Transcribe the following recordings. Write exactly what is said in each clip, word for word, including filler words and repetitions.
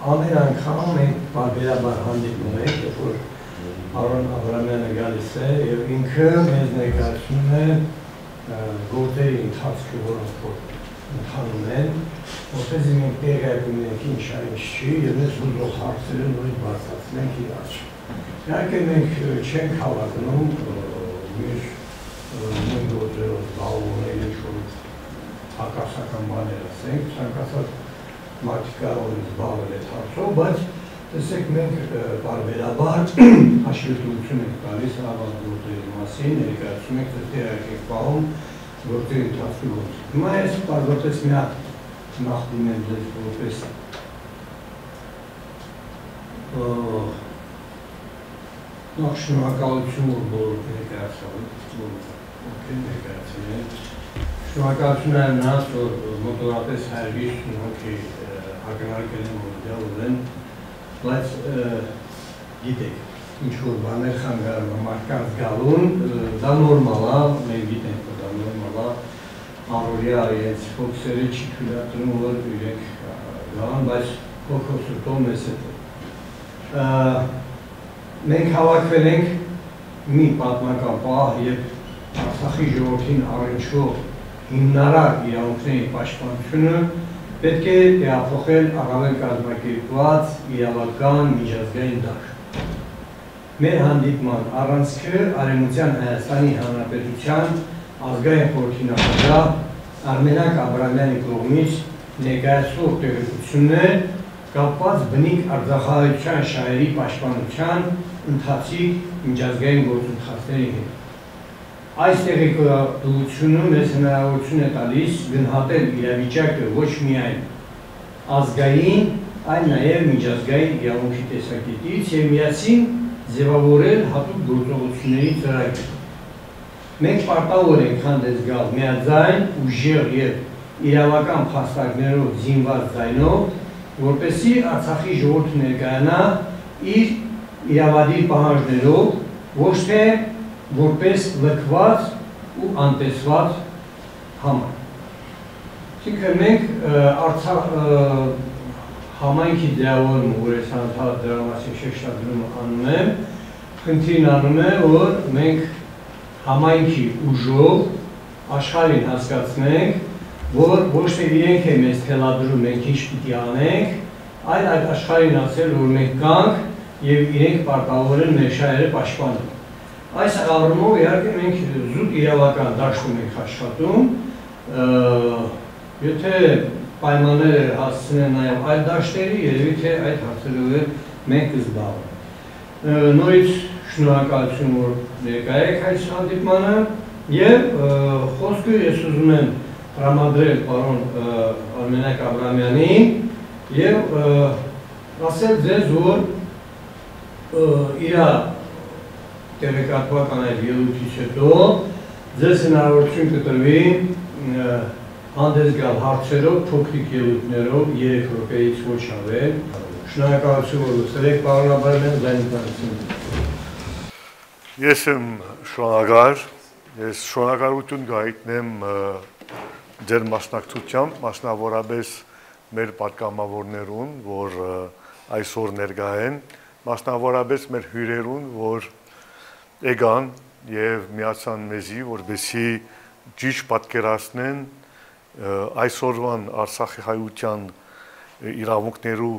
Ամեն անգամ մենք պարբերաբար հանդիպում ենք, երբ որ Արոն Աբրամյանը գալիս է եւ ինքը մեզ ներկայացնում է, ը, գործերի ընթացքը, որոնք որ ընթանում են, որպեսզի մենք տեղյակում ենք ինչ ա, ինչ չի, եւ մեզ հուզող հարցերը նորից բարձրացնենք իրար։ Իհարկե մենք, ը, չենք հավակնում, ը, մյուս, ը, նոյն գործերով զբաղվում են, ինչ որ հակասական բաներ ասենք, ցանկացած մարդիկ կարող են զբաղվել այդ հարցով, բայց տեսեք, մենք, ը, պարբերաբար հաշվետվություն ենք տալիս անհատական գործերի մասին, ներկայացնում ենք, թե տեղեկ ենք պահում գործերի ընթացքի գործը։ Հիմա ես պարզապես մի հատ նախ դիմեմ ձեզ որպես, ը, նախ շնորհակալություն, որ բոլոր ներկայացան, որ ովքեր ներկայացան են։ Շնորհակալություն նաև նրանց, որ մոտորապես հարյուր վեց հոգի, ը, ակնարկել են, որ դիալոգ են, բայց, ը, գիտեք, ինչ որ բաներ խանգարում են մարդկանց գալուն, ը, դա նորմալ ա, մենք գիտենք, որ դա նորմալ ա, առօրյա իրենց հոգսերը չի թույլատրում, որ իրենք, ը, գան, բայց հոգով սրտով մեզ հետ է։ Ը, մենք հավաքվել ենք մի պատմական պահ, երբ Արցախի ժողովրդին առնչվող հիմնարար իրաւունքների պաշտպանութիւնը պէտք է տեղափոխել առաւել կազմակերպուած իրաւական միջազգային դաշտ։ Մեր հանդիպման առանցքը Արեւմտեան Հայաստանի Հանրապետութեան ազգային խորհրդի նախագահ Արմենակ Աբրամեանի կողմից ներկայացուող տեղեկութիւնն է կապուած բնիկ արձակահայութեան շահերի պաշտպանութեան ընթացիկ միջազգային գործընթացների հետ։ Այս տեղեկատուութիւնը մեզ հնարաւորութիւն է տալիս գնահատել իրավիճակը ոչ միայն ազգային, այլ նաեւ միջազգային իրաւունքի տեսակետից եւ միասին ձեւաւորել յատուկ գործողութիւնների ծրագիր։ Մենք պարտավոր ենք հանդես գալ միաձայն, ուժեղ եւ իրաւական փաստարկներով զինուած ձայնով, որպեսզի Արցախի ժողովուրդը ներկայանայ իր իրաւադիր պահանջներով, ոչ թե որպես լքուած ու անտեսուած համար։ Այսինքն մենք, ը, Արցախ, ը, համայնքի ձեւավորումը, որ ես անդադ դրա մասին շեշտադրումը անում եմ, խնդիրն անում է, որ մենք համայնքի ուժով աշխարհին հասկացնենք, որ ոչ թե իրենք են մեզ թելադրում, մենք ինչ պիտի անենք, այլ այդ աշխարհին ասել, որ մենք կանք եւ իրենք պարտավոր են մեր շահերը պաշտպանել։ Այս առումով իհարկե մենք զուտ իրաւական դաշտում ենք աշխատում, ը, եթե պայմանները հասցնեն նաեւ այլ դաշտերի, երեւի թե այդ հարցերով էլ մենք կզբաղվենք։ Ը, նորից շնորհակալություն, որ ներկայ եք այս հանդիպմանը, եւ, ը, խոսքը ես ուզում եմ տրամադրել պարոն, ը, Արմենակ Աբրամեանին եւ, ը, ասել ձեզ, որ, ը, իրա տեղեկատուական այդ ելույթից հետո ձեզ հնարաւորութիւն կտրուի, ը, հանդես գալ հարցերով, փոքրիկ ելույթներով, երեք րոպեից ոչ ավել։ Շնորհակալություն, որ լսել եք, պարոն Աբրամեան, զայն ընթացքին։ Ես եմ շնորհակալ, ես շնորհակալություն կհայտնեմ, ը, ձեր մասնակցությամբ, մասնավորապես մեր պատգամավորներուն, որ, ը, այսօր ներկայ են, մասնավորապես մեր հիւրերուն, որ եկան եւ միացան մեզի, որպեսզի ճիշդ պատկերացնեն, ը, այսօրուան Արցախի հայութեան, ը, իրաւունքներու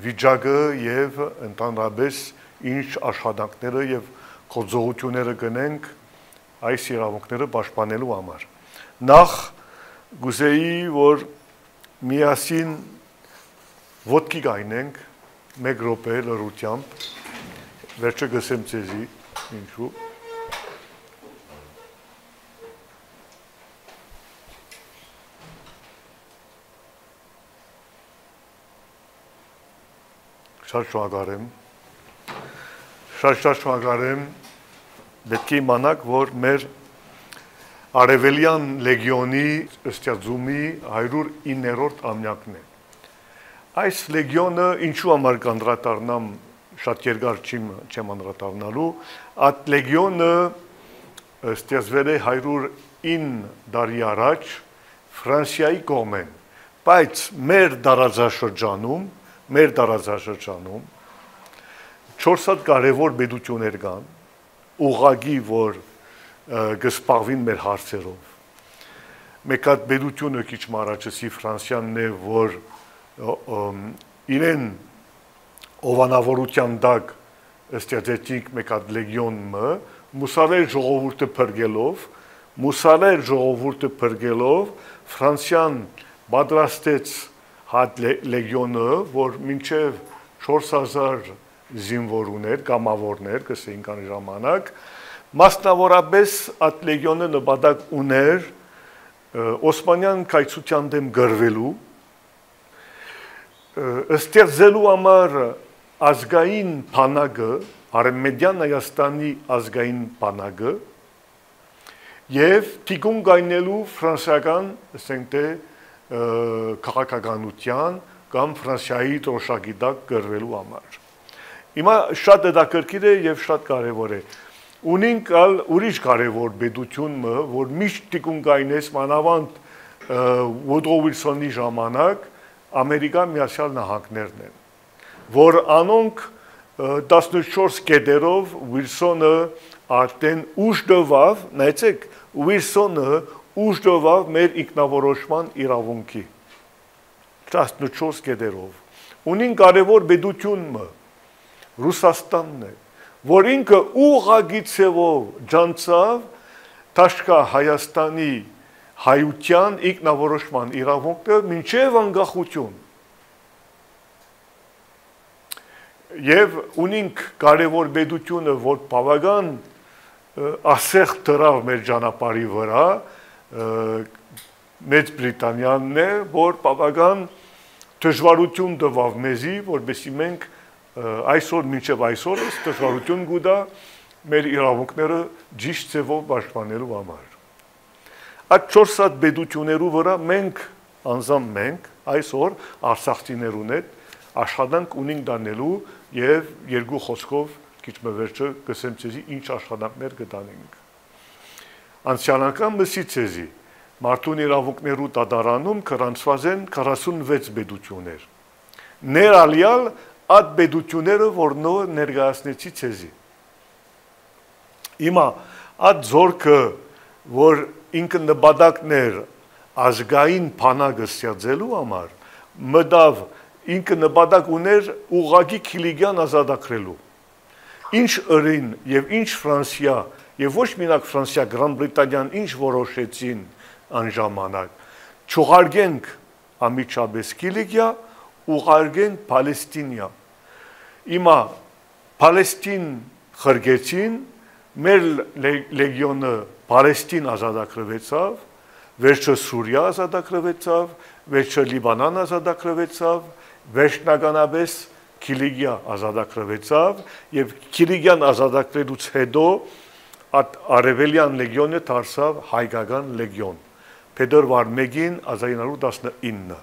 վիճակը եւ ընդհանրապես ինչ աշխատանքները եւ գործողութիւնները կ'ընենք այս իրաւունքները պաշտպանելու համար։ Նախ կ'ուզեի, որ միասին ոտքի կայնենք մեկ րոպե լռությամբ, վերջը կ'ըսեմ ձեզի ինչու։ Շատ շնորհակալ եմ։ Շատ, շատ շնորհակալ եմ։ Պէտք է իմանաք, որ մեր Արեւելեան լեգիոնի ստեղծումի հարիւր իններորդ ամեակն է։ Այս լեգիոնը ինչու համար կանդրադառնամ, շատ երկար չիմ, չեմ անդրադառնալու, այդ լեգիոնը ստեղծվել է հարիւր ինը տարի առաջ Ֆրանսիայի կողմէն, բայց մեր տարածաշրջանում, մեր տարածաշրջանում չորս հատ կարեւոր պետութիւններ կան, ուղղակի որ, ը, կը զբաղուին մեր հարցերով։ Մէկ հատ պետութիւնը քիչ մը առաջ ըսի Ֆրանսիանն է, որ, ը, ը, իրեն հովանաւորութեան տակ ստեղծեցինք մէկ հատ լեգիոն մը, մուսալեր ժողովուրդը փրկելով, մուսալեր ժողովուրդը փրկելով, Ֆրանսիան պատրաստեց հատ լե-, լեգիոնը, որ մինչեւ չորս հազար զինուոր ուներ, կամաւորներ, կ'ըսէինք այն ժամանակ, մասնաւորապէս այդ լեգիոնը նպատակ ուներ, ը, Օսմանեան կայսրութեան դէմ կռուելու, ը, ստեղծելու համար ազգային բանակը, Արեւմտեան Հայաստանի ազգային բանակը, եւ թիկունք կայնելու ֆրանսիական, ասենք թէ, ը, քաղաքականութեան կամ Ֆրանսիայի դրոշակի տակ կռուելու համար։ Հիմա շատ հետաքրքիր է եւ շատ կարեւոր է։ Ունինք ալ ուրիշ կարեւոր պետութիւն մը, որ միշտ թիկունք կայնես մանաւանդ, ը, Ուոդրո Ուիլսոնի ժամանակ Ամերիկա Միացյալ Նահանգներն են, որ անոնք, ը, տասնչորս կետերով Ուիլսոնը արդեն ուժ տուաւ, նայեցեք, Ուիլսոնը ուժ տուաւ մեր ինքնաորոշման իրաւունքի, տասնչորս կետերով։ Ունին կարեւոր պետութիւն մը, Ռուսաստանն է, որ ինքը ուղղակի ձեւով ջանցաւ Թաշկա Հայաստանի հայութեան ինքնաորոշման իրաւունքը մինչեւ անկախություն։ Եւ ունինք կարեւոր պետութիւնը, որ բաւական, ը, ասեղ դրաւ մեր ճանապարհի վրայ, ը, Մեծ Բրիտանիանն է, որ բաւական դժուարութիւն տուաւ մեզի, որպեսզի մենք, ը, այսօր, մինչեւ այսօրս դժուարութիւն կու տայ մեր իրաւունքները ճիշտ ձեւով պաշտպանելու համար։ Այդ չորս հատ պետութիւններու վրայ մենք, անձամբ մենք, այսօր արցախցիներուն հետ աշխատանք ունենք տանելու եւ երկու խօսքով քիչ մը վերջը կ'ըսեմ ձեզի ինչ աշխատանքներ կը տանենք։ Անցեալ անգամ ըսի ձեզի, մարդուն իրաւունքներու դատարանում գրանցուած են քառասունվեց պետութիւններ, ներառեալ այդ պետութիւնները, որ նոր ներկայացնեցի ձեզի։ Հիմա այդ զորքը, որ ինքը նպատակն էր ազգային բանակը ստեղծելու համար, մտաւ, ինքը նպատակ ուներ ուղղակի Քիլիկեան ազատագրելու։ Ինչ ըրին եւ ինչ Ֆրանսիա, եւ ոչ մինակ Ֆրանսիա, Գրանդ Բրիտանիան ինչ որոշեցին այն ժամանակ, չուղարկենք անմիջապէս Քիլիկիա, ուղարկենք Պալեստինիա։ Հիմա Պալեստին ղրկեցին, մեր լե-, լեգիոնը Պալեստին ազատագրուեցաւ, վերջը Սուրիա ազատագրուեցաւ, վերջը Լիբանան ազատագրուեցաւ, վերջնականապէս Քիլիկիա ազատագրուեցաւ եւ Քիլիկիան ազատագրելուց հետո այդ արեւելեան լեգիոնը դարձաւ հայկական լեգիոն, փետրուար մէկին հազար ինը հարյուր տասնինը։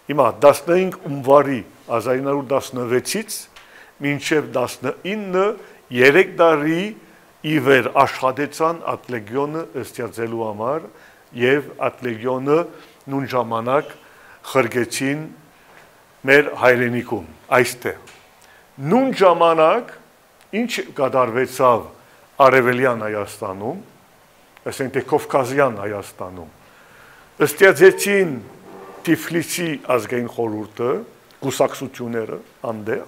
Հիմա տասնհինգ յունուարի հազար ինը հարյուր տասնվեցից մինչեւ տասնինը, երեք տարի ի վեր աշխատեցան այդ լեգիոնը ստեղծելու համար եւ այդ լեգիոնը նուն ժամանակ ղրկեցին մեր հայրենիքում, այստեղ։ Նուն ժամանակ ինչ կատարվեցաւ Արեւելեան Հայաստանում, ասենք թէ Կովկասեան Հայաստանում, ստեղծեցին Թիֆլիսի ազգային խորհուրդը, կուսակցությունները անտեղ,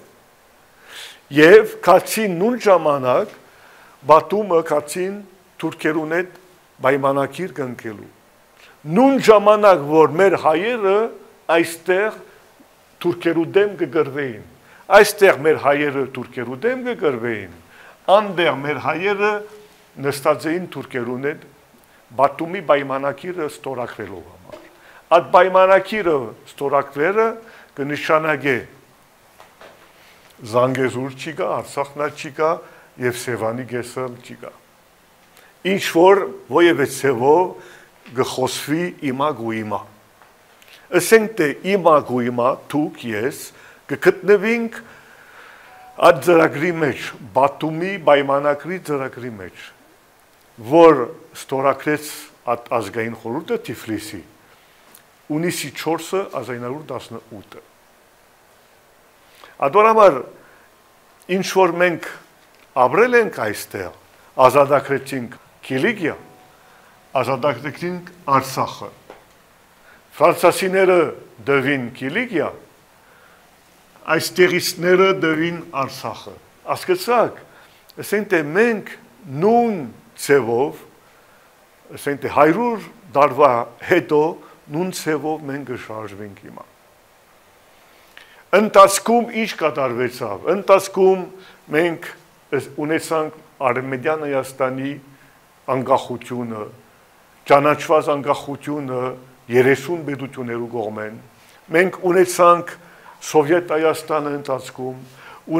եւ գացին նուն ժամանակ Բաթումը գացին թուրքերուն հետ պայմանագիր կնքելու։ Նուն ժամանակ, որ մեր հայերը այստեղ թուրքերու դէմ կը կռուէին, այստեղ մեր հայերը թուրքերու դէմ կը կռուէին, անտեղ մեր հայերը նստած էին թուրքերուն հետ Բաթումի պայմանագիրը ստորագրելու համար։ Այդ պայմանագիրը ստորագրելը կը նշանակէ Զանգեզուր չի գայ, Արցախն ալ չի գայ եւ Սեւանի կէսը ալ չի գայ։ Ինչ որ որեւէ ձեւով կը խօսուի իմակ ու իմա։ Ըսենք թէ իմակ ու իմա դուք, ես կը գտնուինք այդ ծրագրի մէջ, Բաթումի պայմանագրի ծրագրի մէջ, որ ստորագրեց այդ ազգային խորհուրդը Թիֆլիսի, յունիսի չորսը հազար ինը հարյուր տասնութը։ Ատոր համար ինչ որ մենք ապրել ենք այստեղ, ազատագրեցինք Կիլիկիա, ազատագրեցինք Արցախը։ Ֆրանսացիները տուին Կիլիկիա, այս տեղիցները տուին Արցախը։ Ասկցակ, ասենք թէ մենք նուն ձևով, ասենք թէ հարիւր տարուայ հետո նուն ձևով մենք կը շարժվենք հիմա։ Ընթացքում ինչ կատարուեցաւ։ Ընթացքում մենք ըս-, ունեցանք Արեւմտյան Հայաստանի անկախութիւնը, ճանաչուած անկախութիւնը երեսուն պետութիւններու կողմէն։ Մենք ունեցանք Սովետ Հայաստանը ընթացքում,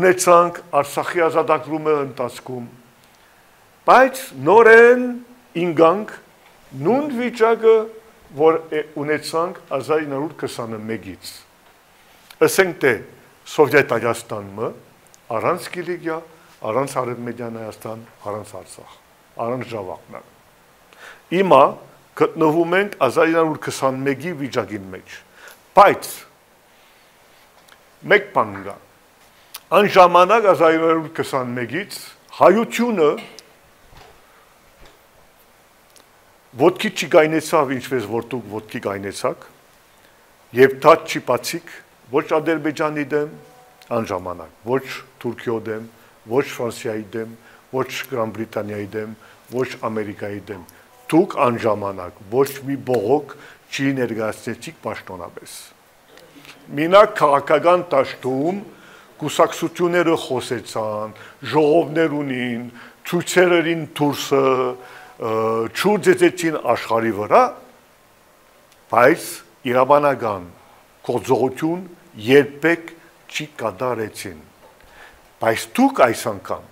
ունեցանք Արցախի ազատագրումը ընթացքում, բայց նորէն ինգանք նուն վիճակը, որ է, ունեցանք հազար ինը հարիւր քսանմէկից։ Ըսենք թէ Սովետ Հայաստան մը, առանց Կիլիկիա, առանց Արեւմտյան Հայաստան, առանց Արցախ, առանց Ժաւախնան։ Հիմա գտնվում ենք հազար ինը հարիւր քսանմէկի վիճակին մէջ, բայց մեկ բան կայ։ Այն ժամանակ հազար ինը հարիւր քսանմէկից հայութիւնը ոտքի չի կայնեցաւ, ինչպես որ դուք ոտքի կայնեցաք, եւ դադ չի բացիք ոչ Ադրբեջանի դէմ, այն ժամանակ, ոչ Թուրքիոյ դէմ, ոչ Ֆրանսիայի դէմ, ոչ Գրանտ Բրիտանիայի դէմ, ոչ Ամերիկայի դէմ։ Դուք այն ժամանակ ոչ մի բողոք չի ներկայացնեցիք պաշտոնապես։ Մինակ քաղաքական դաշտում կուսակցութիւնները խօսեցան, ժողովներ ունին, ցոյցեր ըրին դուրսը, ը, ջուր ծեծեցին աշխարհի վրայ, բայց իրաւանական գործողութիւն երբեք չի կատարեցին։ Բայց դուք այս անգամ,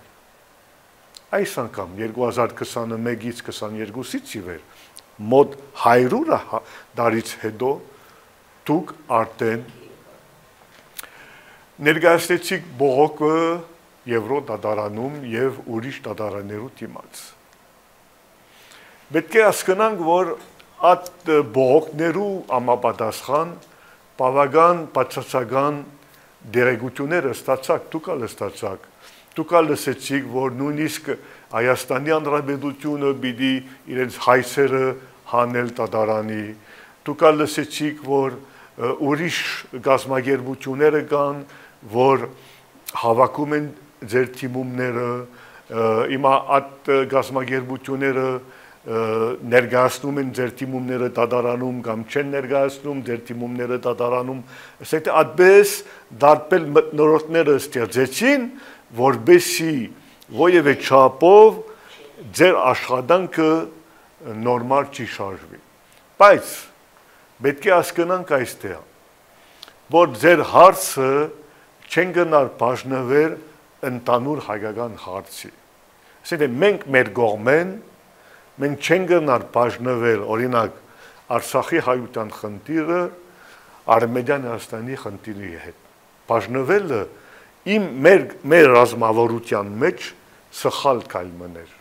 այս անգամ երկու հազար քսանմէկից քսաներկուսից ի վեր, մոտ հարիւր հա-, տարից հետո դուք արդեն ներկայացնեցիք բողոքը Եվրո դատարանում եւ ուրիշ դատարաններու դիմաց։ Պետք է հասկնանք, որ այդ բողոքներու համապատասխան բաւական բացասական դերեկութիւններ ստացաք, դուք ալ ստացաք։ Դուք ալ լսեցիք, որ նոյնիսկ Հայաստանի Հանրապետութիւնը պիտի իրենց հայցերը հանել դատարանի։ Դուք ալ լսեցիք, որ, ը, ուրիշ կազմակերպութիւնները կան, որ հաւաքում են ձեր դիմումները, ը, հիմա այդ կազմակերպութիւնները, ը, ներկայացնում են ձեր դիմումները դատարանում կամ չեն ներկայացնում ձեր դիմումները դատարանում, ասենք թէ այդպես դարբեր մթնոլորտները ստեղծեցին, որպեսզի որևէ չափով ձեր աշխատանքը նորմալ չի շարժվի։ Բայց պետք է հասկնանք այստեղ, որ ձեր հարցը չեն գնար բաժնուեր ընդհանուր հայկական հարցի։ Ասենք թէ մենք մեր կողմէն, մենք չեն գնար բաժնուել, օրինակ, Արցախի հայութեան խնդիրը Արմենիան Հայաստանի խնդիրի հետ։ Բաժնուելը իմ մեր, մեր ռազմավարութեան մեջ սխալ քայլ մըն էր։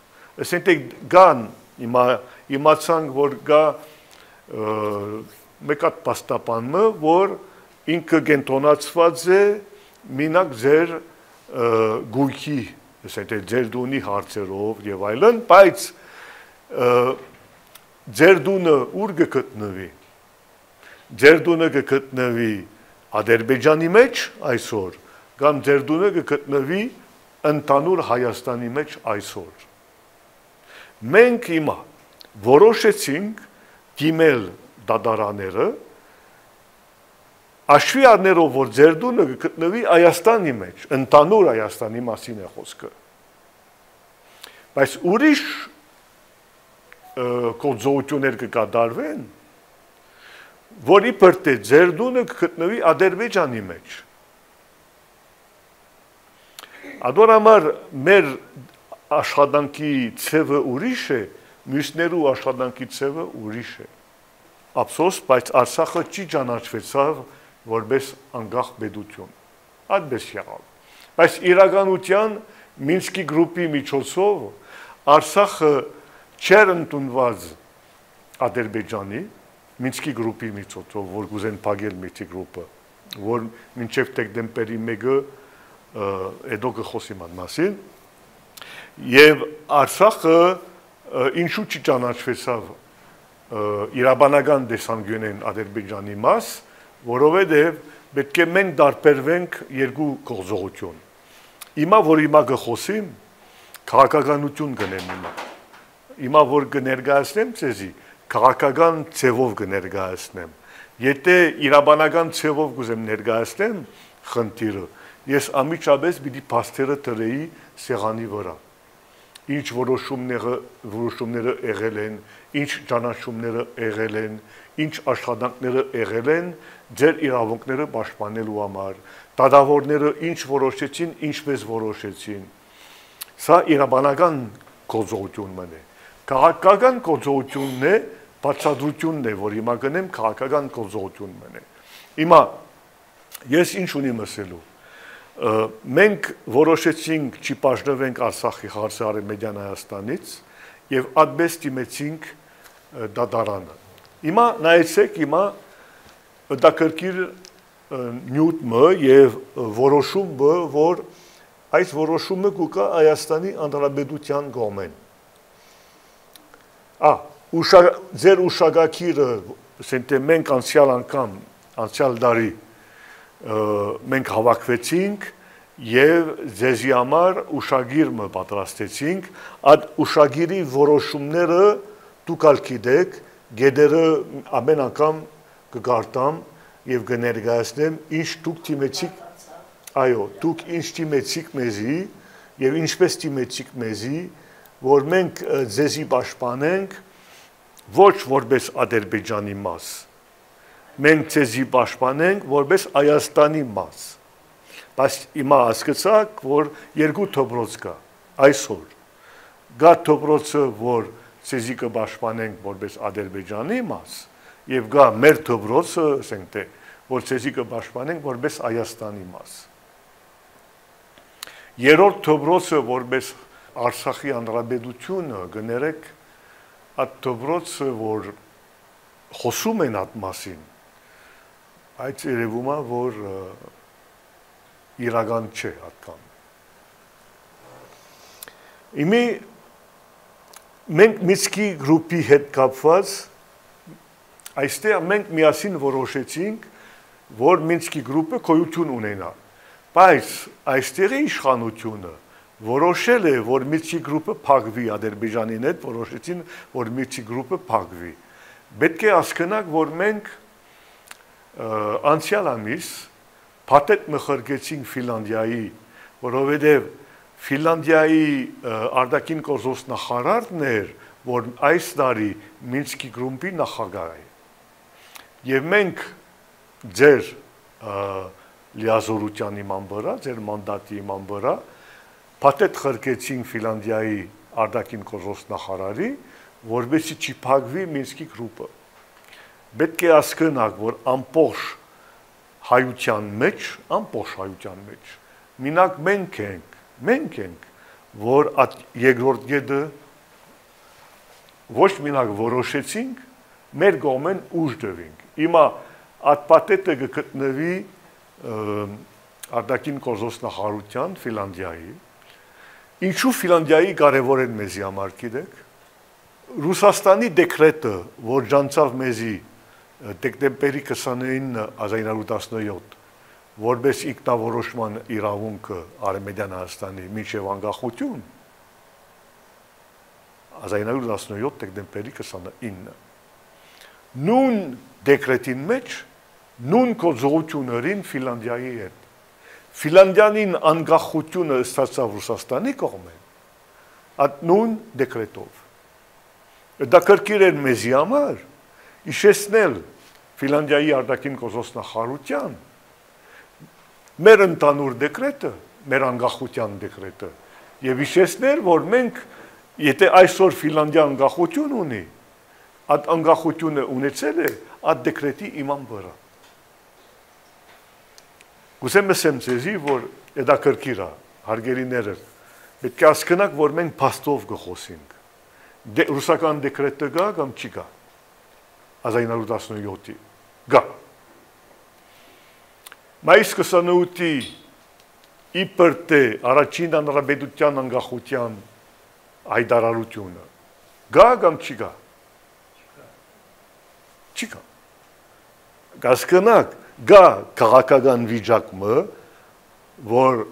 Ասենք թէ կան, հիմա իմացանք, որ կա, ը, մեկ հատ պաստապան մը, որ ինքը կենտրոնացված է մինակ ձեր, ը, գույքի, ասենք թէ ձեր տունի հարցերով եւ այլն, բայց, ը, ձեր տունը ո՞ւր կը գտնուի։ Ձեր տունը կը գտնուի Ադրբեջանի մեջ այսօր, կամ ձեր տունը կը գտնուի ընդհանուր Հայաստանի մեջ այսօր։ Մենք հիմա որոշեցինք դիմել դատարանները, հաշուի առնելով, որ ձեր տունը կը գտնուի Հայաստանի մեջ, ընդհանուր Հայաստանի մասին է խոսքը։ Բայց ուրիշ, ը, գործողութիւններ կը կատարուեն, որ իբր թէ ձեր տունը կը գտնուի Ադրբեջանի մեջ։ Ատոր համար մեր աշխատանքի ձևը ուրիշ է, միւսներու աշխատանքի ձևը ուրիշ է։ Ափսոս, բայց Արցախը չի ճանաչուեցաւ որպես անկախ պետութիւն։ Այդպես եղաւ։ Բայց իրականութեան Մինսկի գրուպի միջոցով Արցախը չէր ընդունուած Ադրբեջանի, Մինսկի գրուպի միջոցով, որ կուզեն փակել Մինսկի գրուպը, որ մինչեւ դեկտեմբերի մէկը, ը, հետո կը խօսիմ այդ մասին։ Եւ Արցախը, ը, ինչու չի ճանաչուեցաւ, ը, իրաբանական տեսանկիւնէն Ադրբեջանի մաս, որովհետեւ պէտք է մենք տարբերուենք երկու գործողութիւն։ Հիմա, որ հիմա կը խօսիմ, քաղաքականութիւն կ'ընեմ հիմա։ Հիմա որ կը ներկայացնեմ ձեզի, քաղաքական ձեւով կը ներկայացնեմ։ Եթե իրաբանական ձեւով կ'ուզեմ ներկայացնեմ խնդիրը, ես անմիջապէս պիտի փաստերը դրեի սեղանի վրայ։ Ինչ որոշումները, որոշումները եղել են, ինչ ճանաչումները եղել են, ինչ աշխատանքները եղել են, ձեր իրաւունքները պաշտպանելու համար, դատաւորները ինչ որոշեցին, ինչպես որոշեցին։ Սա իրաբանական գործողութիւն մըն է։ Քաղաքական գործողութիւնն է, բացատրութիւնն է, որ հիմա կ'ընեմ, քաղաքական գործողութիւն մըն է։ Հիմա ես ինչ ունիմ ըսելու։ Ը, մենք որոշեցինք չի բաժնվենք Արցախի հարցը Արևմտյան Հայաստանից եւ ատմէս դիմեցինք, ը, դատարանը։ Հիմա նայեցեք, հիմա հետաքրքիր, ը, նիւթ մը եւ որոշում մը, որ այս որոշումը կու գայ Հայաստանի Հանրապետութեան կողմէն։ Ա, ուշա-, ձեր ուշագակիրը, ասենք թէ մենք անցեալ անգամ, անցեալ տարի, ը, մենք հաւաքուեցինք եւ ձեզի համար ուշագիր մը պատրաստեցինք, այդ ուշագիրի որոշումները դուք ալ գիտէք, գետերը ամէն անգամ կը կարդամ եւ կը ներկայացնեմ, ինչ դուք դիմեցիք, այո, դուք ինչ դիմեցիք մեզի եւ ինչպես դիմեցիք մեզի, որ մենք, ը, ձեզի պաշտպանենք ոչ որպես Ադրբեջանի մաս, մենք ձեզի պաշտպանենք որպես Հայաստանի մաս։ Բայց հիմա հասկացաք, որ երկու դպրոց կայ այսօր։ Կայ դպրոցը, որ ձեզի կը պաշտպանենք որպես Ադրբեջանի մաս, եւ կայ մեր դպրոցը, ասենք թէ, որ ձեզի կը պաշտպանենք որպես Հայաստանի մաս։ Երրորդ դպրոցը, որպես Արցախի Հանրապետությունը, կներեք, այդ դպրոցը, որ խօսում են այդ մասին, բայց երեւում է, որ, ը, իրական չէ ատկան։ Իմի մենք Մինսկի գրուպի հետ կապված, այստեղ մենք միասին որոշեցինք, որ Մինսկի գրուպը գոյութիւն ունենայ, բայց այստեղի իշխանությունը որոշել է, որ Մինսկի գրուպը փակուի, Ադրբեջանին հետ որոշեցին, որ Մինսկի գրուպը փակուի։ Պէտք է հասկնաք, որ մենք, ը, անցեալ ամիս փաթեթ մը ղրկեցինք Ֆինլանդիայի, որովհետեւ Ֆինլանդիայի, ը, արտաքին գործոց նախարարն էր, որ այս տարի Մինսկի գրուպի նախագահ է։ Եւ մենք ձեր, ը, լիազորութեան հիման վրայ, ձեր մանդատի հիման վրայ փաթեթ ղրկեցինք Ֆինլանդիայի արտաքին գործոց նախարարի, որպեսզի չի փակուի Մինսկի գրուպը։ Պէտք է հասկնաք, որ ամբողջ հայութեան մէջ, ամբողջ հայութեան մէջ, մինակ մենք ենք, մենք ենք, որ այդ երկրորդ գետը ոչ մինակ որոշեցինք, մեր կողմէն ուժ տուինք։ Հիմա այդ փաթեթը կը գտնուի, ը, արտաքին գործոց նախարարութեան Ֆինլանդիայի։ Ինչու Ֆինլանդիայի կարեւոր են մեզի համար, գիտեք։ Ռուսաստանի դեկրետը, որ ջանցաւ մեզի, ը, դեկտեմբերի քսանինը հազար ինը հարյուր տասնյոթ, որպես ինքնավորոշման իրաւունքը Արևմտյան Հայաստանի մինչեւ անկախություն, հազար ինը հարյուր տասնյոթ դեկտեմբերի քսանինը, նոյն դեկրետին մէջ նոյն գործողութիւնը ըրին Ֆինլանդիայի հետ։ Ֆինլանդիանին անկախությունը ստացաւ Ռուսաստանի կողմէն, այդ նոյն դեկրետով։ Դա կրկին էր մեզի համար, իշեցնել Ֆինլանդիայի արտաքին գործոց նախարարութեան մեր ընդհանուր դեկրետը, մեր անկախության դեկրետը, եւ իշեցնել, որ մենք, եթե այսօր Ֆինլանդիա անկախություն ունի, այդ անկախությունը ունեցել է այդ դեկրետի հիման վրայ։ Կ'ուզեմ ըսեմ ձեզի, որ հետաքրքիր է, հարգելի ներեր, պէտք է հասկնաք, որ մենք փաստով կը խօսենք։ Դե-, ռուսական դեկրետը կա կամ չի կա։ Հազար ինը հարյուր տասնյոթի։ Կա։ Մայիս քսանութի իբր թէ առաջին հանրապետութեան անկախութեան յայտարարութիւնը կա՞ կամ չի կա։ Չի կա։ Կասկնակ, կա քաղաքական վիճակ մը, որ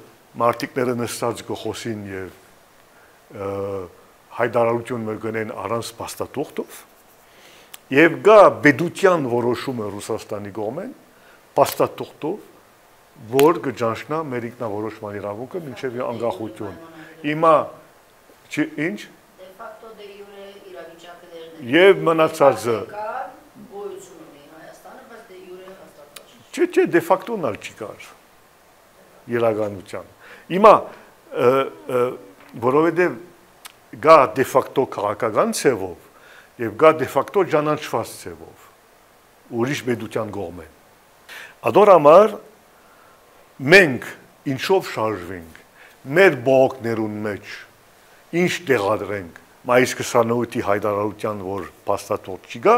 մարդիկները նստած կը խօսին եւ, ը, յայտարարութիւն մը կ'ընեն առանց փաստաթուղթով, եւ կա պետութեան որոշումը Ռուսաստանի կողմէն փաստաթուղթով, որ կը ճանչնայ մեր ինքնաորոշման իրաւունքը մինչեւ անկախություն։ Հիմա, չի, ինչ։ Դե ֆակտո դե յուրե իրավիճակը դեռ դեռ Եւ մնացածը։ Կա, գոյություն ունի Հայաստանը, բայց դե յուրե հաստատված չի։ Չէ, չէ, դե ֆակտոն ալ չի կար իրականության։ Հիմա, ը, ը, որովհետեւ կա դե ֆակտո քաղաքական ձևով եւ կա դե ֆակտո ճանաչուած ձևով ուրիշ պետութեան կողմէն։ Ադոր համար մենք ինչով շարժվենք, մեր բողոքներուն մէջ ինչ տեղադրենք, մայիս քսանութի յայտարարութեան, որ փաստաթուղթ չի գա,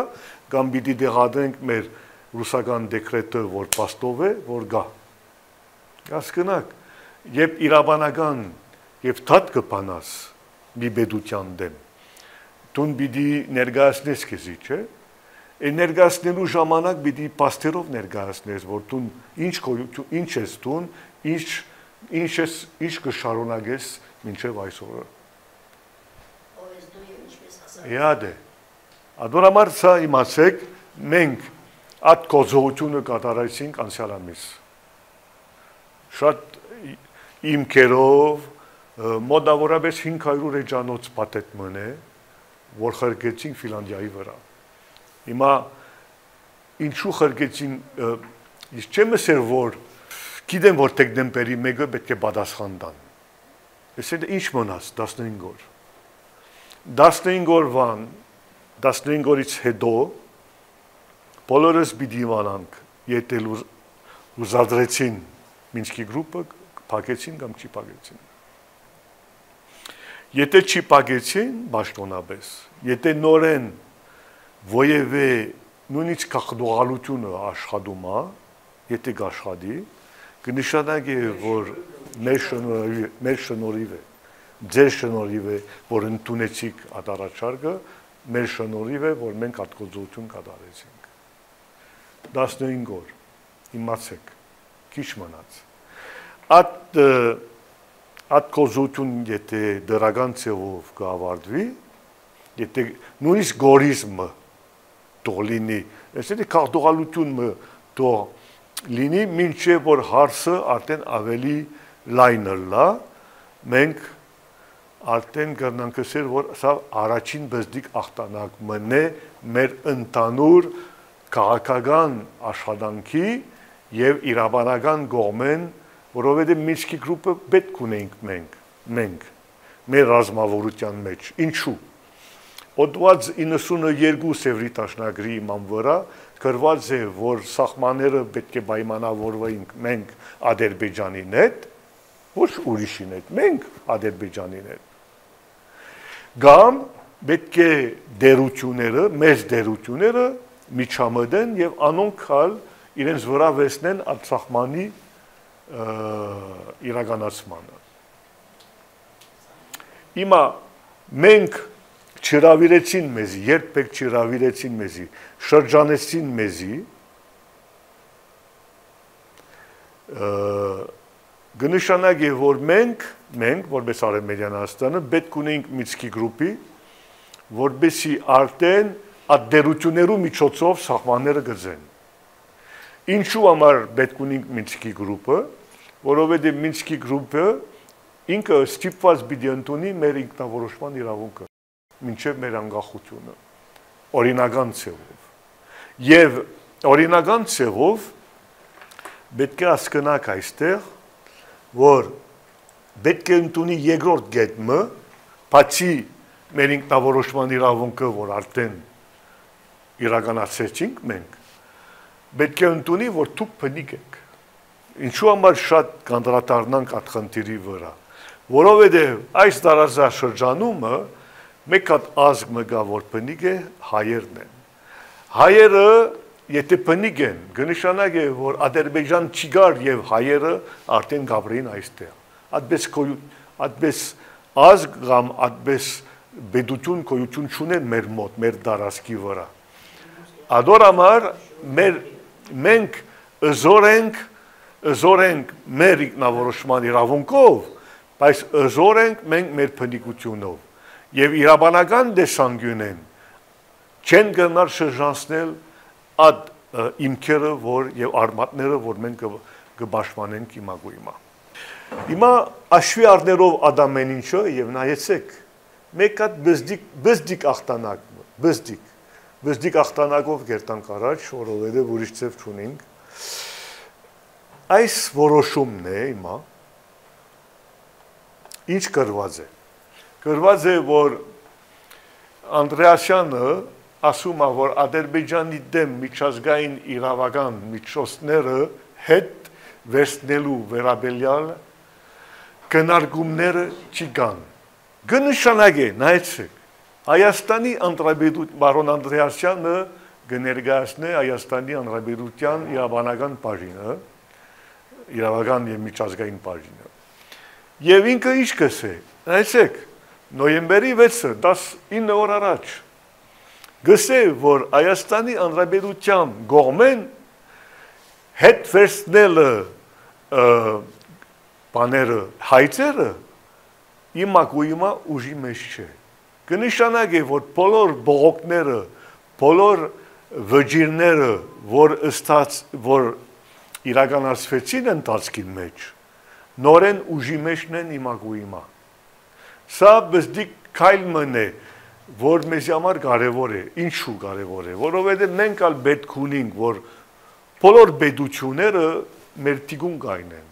կամ պիտի տեղադրենք մեր ռուսական դեկրետը, որ փաստով է, որ գա։ Կասկնակ, երբ իրավանական եւ դատ կը բանաս մի պետութեան դէմ, դուն պիտի ներկայացնես քեզի, չէ՞։ Է, ներկայացնելու ժամանակ պիտի փաստերով ներկայացնես, որ դուն ինչ գոյություն, ինչ ես դուն, ինչ, ինչ ես, ինչ կը շարունակես մինչեւ այսօրը։ Ով ես դու եւ ինչպես հասար։ Եա դե։ Ադոր համար սա իմացեք, մենք այդ գործողությունը կատարեցինք անցյալ ամիս։ Շատ իմքերով, ը, մոտավորապես հինգ հարիւր էջանոց փաթեթ մըն է, որ խրկեցինք Ֆինլանդիայի վրա։ Հիմա ինչու խրկեցին, ը, ես չեմ ըսեր, որ գիտեմ, որ դեկտեմբերի մեկը պէտք է պատասխան տան։ Այսինքն ինչ մնաց տասնհինգ օր։ Տասնհինգ օրուան, տասնհինգ օրից հետո բոլորս պիտի իմանանք, եթե լուզ-, լուզադրեցին Մինսկի գրուպը, փակեցին կամ չի փակեցին։ Եթե չի փակեցին պաշտոնապես, եթե նորեն որևէ նույնիսկ ախտողալությունը աշխատում է, եթե կաշխատի, կնշանակի, որ մեր շնորհիվ, մեր շնորհիվ է, ձեր շնորհիվ է, որ ընդունեցիք այդ առաջարկը, մեր շնորհիվ է, որ մենք այդ գործողություն կատարեցինք։ Տասնհինգ օր, իմացեք, քիչ մնաց։ Այդ, ը, այդ գործողություն, եթե դրական ձևով կավարտվի, եթե նույնիսկ գորիզմը թող լինի, այսինքն՝ կախտողալություն մը թող լինի, մինչեւ որ հարցը արդեն ավելի լայն ըլլայ, մենք արդեն կրնանք ըսել, որ սա առաջին բզդիկ ախտանակ մըն է մեր ընդհանուր քաղաքական աշխատանքի եւ իրավաբանական կողմէն, որովհետեւ Մինսկի գրուպը պէտք ունենք մենք, մենք, մեր ռազմավարության մեջ։ Ինչու՞։ Օդուած իննսունը երկու Սեւրի դաշնագրի իման վրա գրուած է, որ սահմանները պէտք է պայմանավորվենք մենք Ադրբեջանին հետ, ոչ ուրիշին հետ, մենք Ադրբեջանին հետ։ Կամ պէտք է դերությունները, մեծ դերությունները միջամտեն եւ անոնք ալ իրենց վրա վերցնեն այդ սահմանի, ը, իրականացմանը։ Հիմա մենք չհրաւիրեցին մեզի, երբեք չհրաւիրեցին մեզի, շրջանեցին մեզի, ը, կը նշանակի, որ մենք, մենք, որպես Արեւմտյան Հայաստանը, պէտք ունենք Մինսկի գրուպի, որպեսզի արդեն այդ դերություններու միջոցով սահմանները գծեն։ Ինչու համար պէտք ունենք Մինսկի գրուպը, որովհետեւ Մինսկի գրուպը ինքը ստիպված պիտի ընդունի մեր ինքնավորոշման իրավունքը մինչեւ մեր անկախությունը, օրինական ձևով։ Եւ օրինական ձևով պէտք է հասկնաք այստեղ, որ պէտք է ընդունի երկրորդ կետ մը, բացի մեր ինքնավորոշման իրավունքը, որ արդեն իրականացրեցինք մենք, պէտք է ընդունի, որ դուք բնիկ եք։ Ինչու համար շատ կանդրադառնանք այդ խնդիրի վրա, որովհետեւ այս տարածաշրջանումը մեկ հատ ազգ մը կա, որ բնիկ է, հայերն են։ Հայերը Եթե բնիկ են, կը նշանակէ, որ Ադրբեջան չի կար եւ հայերը արդեն կ'ապրէին այստեղ։ Ատպէս գոյ-, ատպէս ազգ կամ ատպէս պետութիւն գոյութիւն չունեն մեր մօտ, մեր տարածքի վրայ։ Ադոր համար մեր, մենք զոր ենք, զոր ենք մեր ինքնավորոշման իրաւունքով, բայց զոր ենք մենք մեր բնիկութիւնով։ Եւ իրավաբանական տեսանկիւնէն չեն կրնար շրջանցնել այդ, ը, հիմքերը, որ, եւ արմատները, որ մենք կը, կը պաշտպանենք հիմա գոյ հիմա։ Հիմա աշուի առներով այդ ամեն ինչը եւ նայեցեք, մեկ հատ բզդիկ, բզդիկ ախտանակ, բզդիկ, բզդիկ ախտանակով կերտանք առաջ, որովհետեւ ուրիշ ձեւ չունենք։ Այս որոշումն է հիմա, ինչ գրուած է։ Գրուած է, որ Անդրեասյանը ասում է, որ Ադրբեջանի դէմ միջազգային իրավական միջոցները հետ վերցնելու վերաբերյալ քննարկումները չի կան։ Կը նշանակէ, նայեցեք, Հայաստանի Հանրապետութ-, պարոն Անդրեասյանը կը ներկայացնէ Հայաստանի Հանրապետութեան իրավաբանական բաժինը, իրավական եւ միջազգային բաժինը։ Եւ ինքը ինչ կ'ըսէ, նայեցեք, նոյեմբերի վեցը, տասնինը օր առաջ, կ'ըսէ, որ Հայաստանի Հանրապետութեան կողմէն հետ վերցնելը, ը, բաները, հայցերը, հիմա գոյ հիմա ուժի մեջ չէ։ Կը նշանակէ, որ բոլոր բողոքները, բոլոր վճիռները, որ ըստած, որ իրականացուեցին ընթացքին մեջ, նորէն ուժի մեջն են հիմա գոյ հիմա։ Սա բզդիկ քայլ մըն է, որ մեզի համար կարեւոր է։ Ինչու կարեւոր է, որովհետեւ մենք ալ պէտք ունենք, որ բոլոր պետութիւնները մեր թիկուն կայնեն։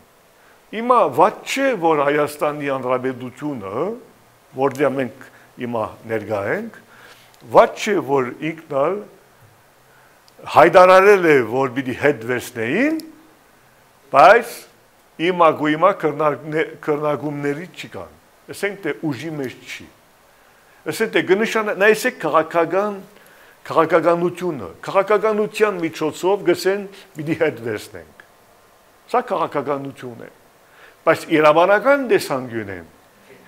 Հիմա վատ չէ, որ Հայաստանի Հանրապետութիւնը, որտեղ մենք հիմա ներկայ ենք, վատ չէ, որ ինքն ալ հայտարարել է, որ պիտի հետ վերցնեին, բայց հիմա գոյ հիմա քննարկնե-, քննարկումների չի կան։ Ասենք թէ ուժի մեջ չի։ Ասենք թէ կը նշանա-, նայեցեք քաղաքական, քաղաքականությունը, քաղաքականության միջոցով գսեն պիտի հետ վերցնենք։ Սա քաղաքականություն է։ Բայց իրավաբանական տեսանկիւնէն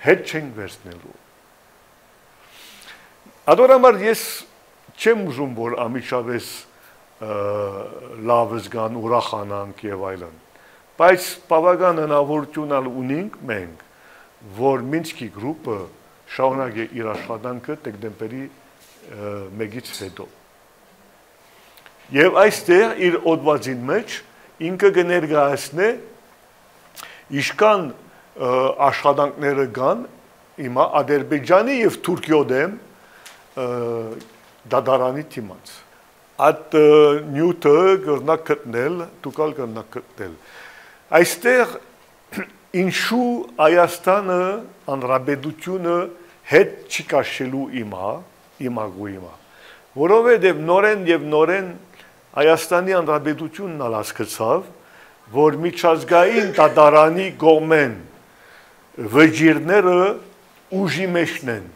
հետ չենք վերցնելու։ Ադոր համար ես չեմ ուզում, որ անմիջապէս, ը, լաւ զգան, ուրախանանք եւ այլն։ Բայց բաւական հնարաւորութիւն ալ ունինք մենք, որ Մինսկի գրուպը շարունակէ իր աշխատանքը դեկտեմբերի, ը, մէկից հետո։ Եւ այստեղ իր յօդուածին մէջ ինքը կը ներկայացնէ ինչքան, ը, աշխատանքները կան հիմա Ադրբեջանի եւ Թուրքիոյ դէմ, ը, դատարանի դիմաց։ Այդ, ը, նիւթը կրնաք գտնել, դուք ալ կրնաք գտնել։ Այստեղ ինչու Հայաստանը, հանրապետությունը հետ չի քաշելու հիմա, հիմա գոյ հիմա, որովհետեւ նորէն եւ նորէն Հայաստանի Հանրապետությունն ալ հասկցաւ, որ միջազգային դատարանի կողմէն վճիռները ուժի մեջն են,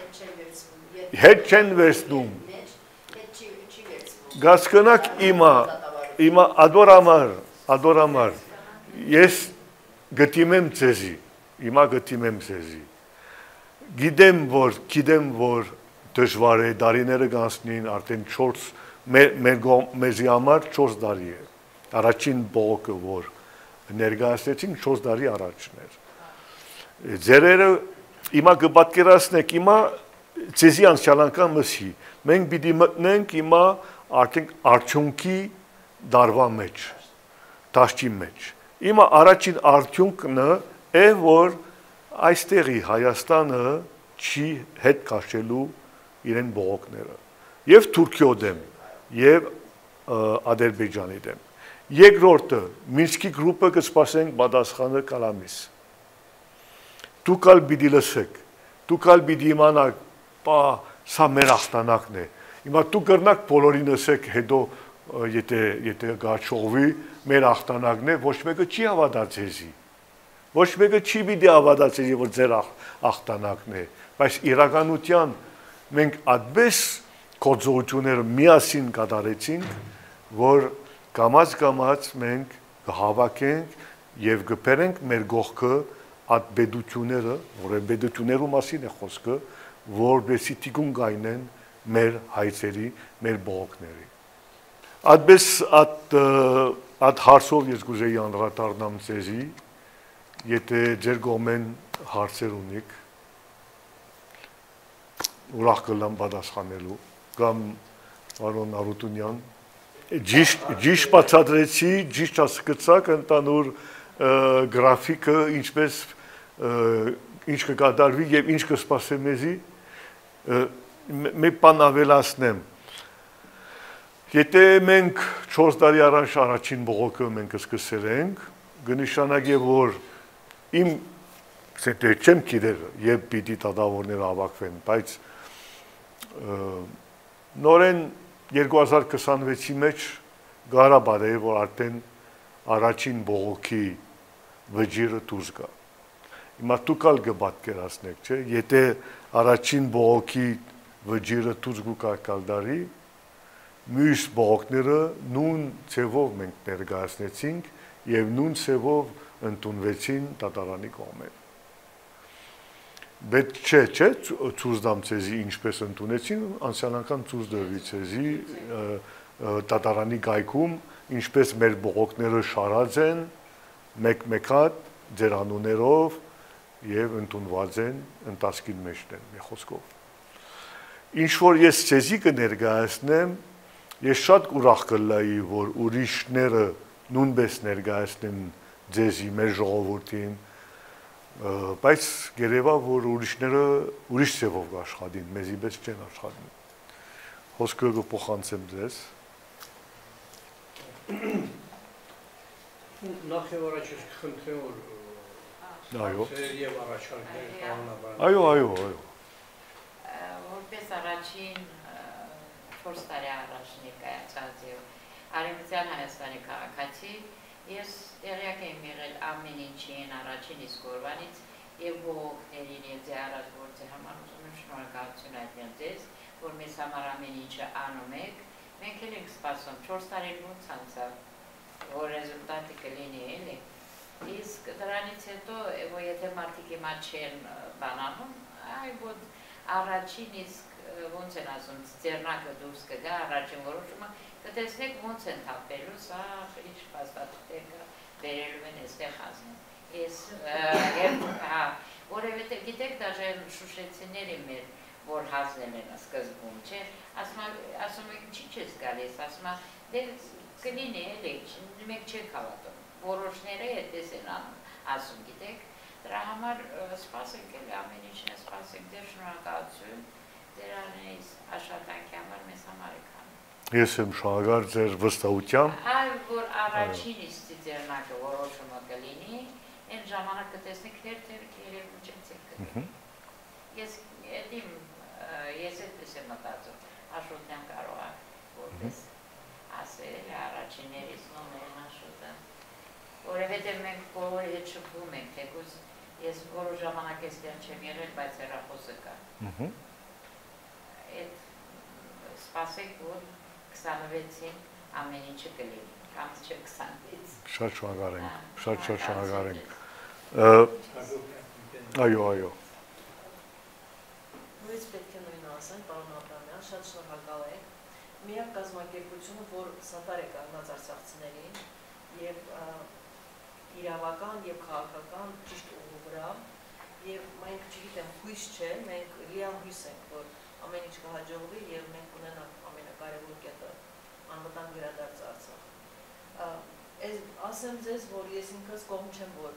հետ չեն վերցնում, հետ չեն վերցնում։ Հետ չի, չի վերցնում։ Գասկնակ հիմա, հիմա ադոր համար, ադոր համար, ես գտիմեմ ձեզի, հիմա գտիմեմ ձեզի։ Գիտեմ, որ, գիտեմ, որ դժուար է, տարիները կանցնին, արդեն չորս, մեր, մեր կողմ, մեզի համար չորս տարի է։ Առաջին բողոքը, որ ներկայացնեցինք, չորս տարի առաջն էր։ Ձերերը հիմա կը պատկերացնեք, հիմա ձեզի անցյալ անգամ ըսի, մենք պիտի մտնենք հիմա արդեն արդյունքի դարվա մեջ, դաշտի մեջ։ Հիմա առաջին արդյունքն է, որ այստեղի Հայաստանը չի հետ քաշելու իրեն բողոքները։ Եւ Թուրքիոյ դէմ, եւ, ը, Ադրբեջանի դէմ։ Երկրորդը, Մինսկի գրուպը կը սպասենք պատասխանը կալամիս։ Դուք ալ պիտի լսեք, դուք ալ պիտի իմանաք, պա, սա մեր ախտանակն է։ Հիմա դուք կրնաք բոլորին ըսեք, հետո, ը, եթե, եթե կաչողվի, մեր ախտանակն է, ոչ մեկը չի հավատա ձեզի։ Ոչ մեկը չի պիտի հավատա ձեզի, որ ձեր ախ-, ախտանակն է, բայց իրականության մենք այդպես գործողութիւնները միասին կատարեցինք, որ կամաց-կամաց մենք կը հաւաքենք եւ կը բերենք մեր կողքը այդ պետութիւնները, որ այն պետութիւններու մասին է խօսքը, որպեսզի թիկուն կայնեն մեր հայցերի, մեր բողոքների։ Այդպես, այդ, ը, այդ հարցով ես կուզեի անդրադառնամ ձեզի, եթե ձեր կողմէն հարցեր ունիք, ուրախ կ'ըլլամ պատասխանելու, կամ պարոն Արութունեան։ Ճիշտ, ճիշտ բացատրեցի, ճիշտ հասկացաք ընդհանուր, ը, գրաֆիկը, ինչպես, ը, ինչ կը կատարուի եւ ինչ կը սպասէ մեզի։ Ը, մէ-, մի բան աւելացնեմ։ Եթե մենք չորս տարի առաջ առաջին բողոքը մենք սկսել ենք, կը նշանակէ, որ իմ, դեռ չեմ գիտեր, երբ պիտի դատաւորները հաւաքուեն, բայց, ը, նորէն երկու հազար քսանվեցի մէջ կարա պատահի, որ արդէն առաջին բողոքի վճիռը դուրս գայ։ Հիմա դուք ալ կը պատկերացնէք, չէ՞, եթե առաջին բողոքի վճիռը դուրս գու կա կալդարի, մյուս բողոքները նոյն ձեւով մենք ներկայացնեցինք եւ նոյն ձեւով ընդունուեցին դատարանի կողմէ։ Պետք չէ, չէ՞, ցո-, ցոյց տամ ձեզի ինչպես ընդունեցին, անցյալ անգամ ցոյց տուի ձեզի, ը, ը, դատարանի կայքում, ինչպես մեր բողոքները շարած են, մէկ-մէկատ, ձեր անուններով եւ ընդունուած են, ընթացքին մէջն են, մի խօսքով։ Ինչ որ ես ձեզի կը ներկայացնեմ, ես շատ ուրախ կ'ըլլայի, որ ուրիշները նոյնպես ներկայացնեն ձեզի, մեր ժողովուրդին, ը, բայց կ'երեւայ, որ ուրիշները ուրիշ ձեւով կ'աշխատին, մեզի պես չեն աշխատին։ Խօսքը կը փոխանցեմ ձեզ։ Նախ եւ առաջ ես կխնդրեմ, որ, ը, Այո։ հարցեր եւ առաջարկներ Այո։ պարոն Աբրահամյանը։ Այո, այո, այո։ Ը, որպես առաջին, ը, չորս տարի առաջ ներկայացած եւ Արեւմտյան Հայաստանի քաղաքացի, ես տեղյակ եմ եղել ամեն ինչին առաջին իսկ օրվանից եւ բողոքներին եւ ձեր արած գործի համար ուզում եմ շնորհակալություն հայտնել ձեզ, որ մեզ համար ամեն ինչը անում եք։ Մենք էլ ենք սպասում, չորս տարին ո՞նց անցաւ, որ ռեզուլտատը կը լինի, էլի։ Իսկ դրանից հետո, որ եթե մարդիկ հիմա չեն, ը, բանանում, այ, որ առաջին իսկ, ը, ոնց են ասում, ծիծեռնակը դուրս կը գայ, առաջին որոշումը, կը տեսնեք ոնց են թափելու, սա ինչ փաստաթղթեր կա, բերելու են, էստեղ հասնեն։ Ես, ը, եւ, հա, որովհետեւ գիտեք, դաժե շուշեցիները մեր, որ հասնել են սկզբում, չէ՞, ասում ա-, ասում եք, «Ինչի՞ չես գալիս», ասում ա, «Դե, կը լինի, էլի, չ-, մենք չենք հաւատում»։ Որոշները այդպես են ան-, ասում, գիտեք, դրա համար, ը, սպասենք, էլի, ամեն ինչն է, սպասենք, ձեր շնորհակալություն, ձեր անհետ աշխատանքի համար, մեզ համար եք անում։ Ես եմ շնորհակալ ձեր վստահութեան։ Այ, որ առաջին Այո։ իսկ ծիծեռնակը որոշումը կը լինի, այն ժամանակ կը տեսնեք, հերթ-հերթ երևում չեք, ձեր կը Մհմ։ Ես, էդ իմ, ը, ես այդպես եմ մտածում, Աշոտեան կարող է որպես Մհմ։ ասել, առաջիններից նոմերն Աշոտը, որովհետև մենք բոլորի հետ շփվում ենք, թեկուզ ես որոշ ժամանակ էստեղ չեմ եղել, բայց հեռախոսը կա։ Մհմ։ Այդ, սպասեք, որ քսանվեցին ամեն ինչը կլինի, կամ մինչև քսանվեց։ Շատ շնորհակալ ենք, Հա, շատ, շատ շնորհակալ ենք։ Ը, այո, այո։ Նույնիսկ պետք է նույնը ասեմ, պարոն Աբրամյան, շատ շնորհակալ ենք։ Միակ կազմակերպությունը, որ սատար է կանգնած արցախցիներին և, ը, իրավական և քաղաքական ճիշտ ուղու վրա, և մենք, չգիտեմ, հույս չէ, մենք լիահույս ենք, որ ամեն ինչ կհաջողվի և մենք կունենանք ամենակարևոր կետը, անվտանգ վերադարձ Արցախ։ Ա, ես ասեմ ձեզ, որ ես ինքս կողմ չեմ, որ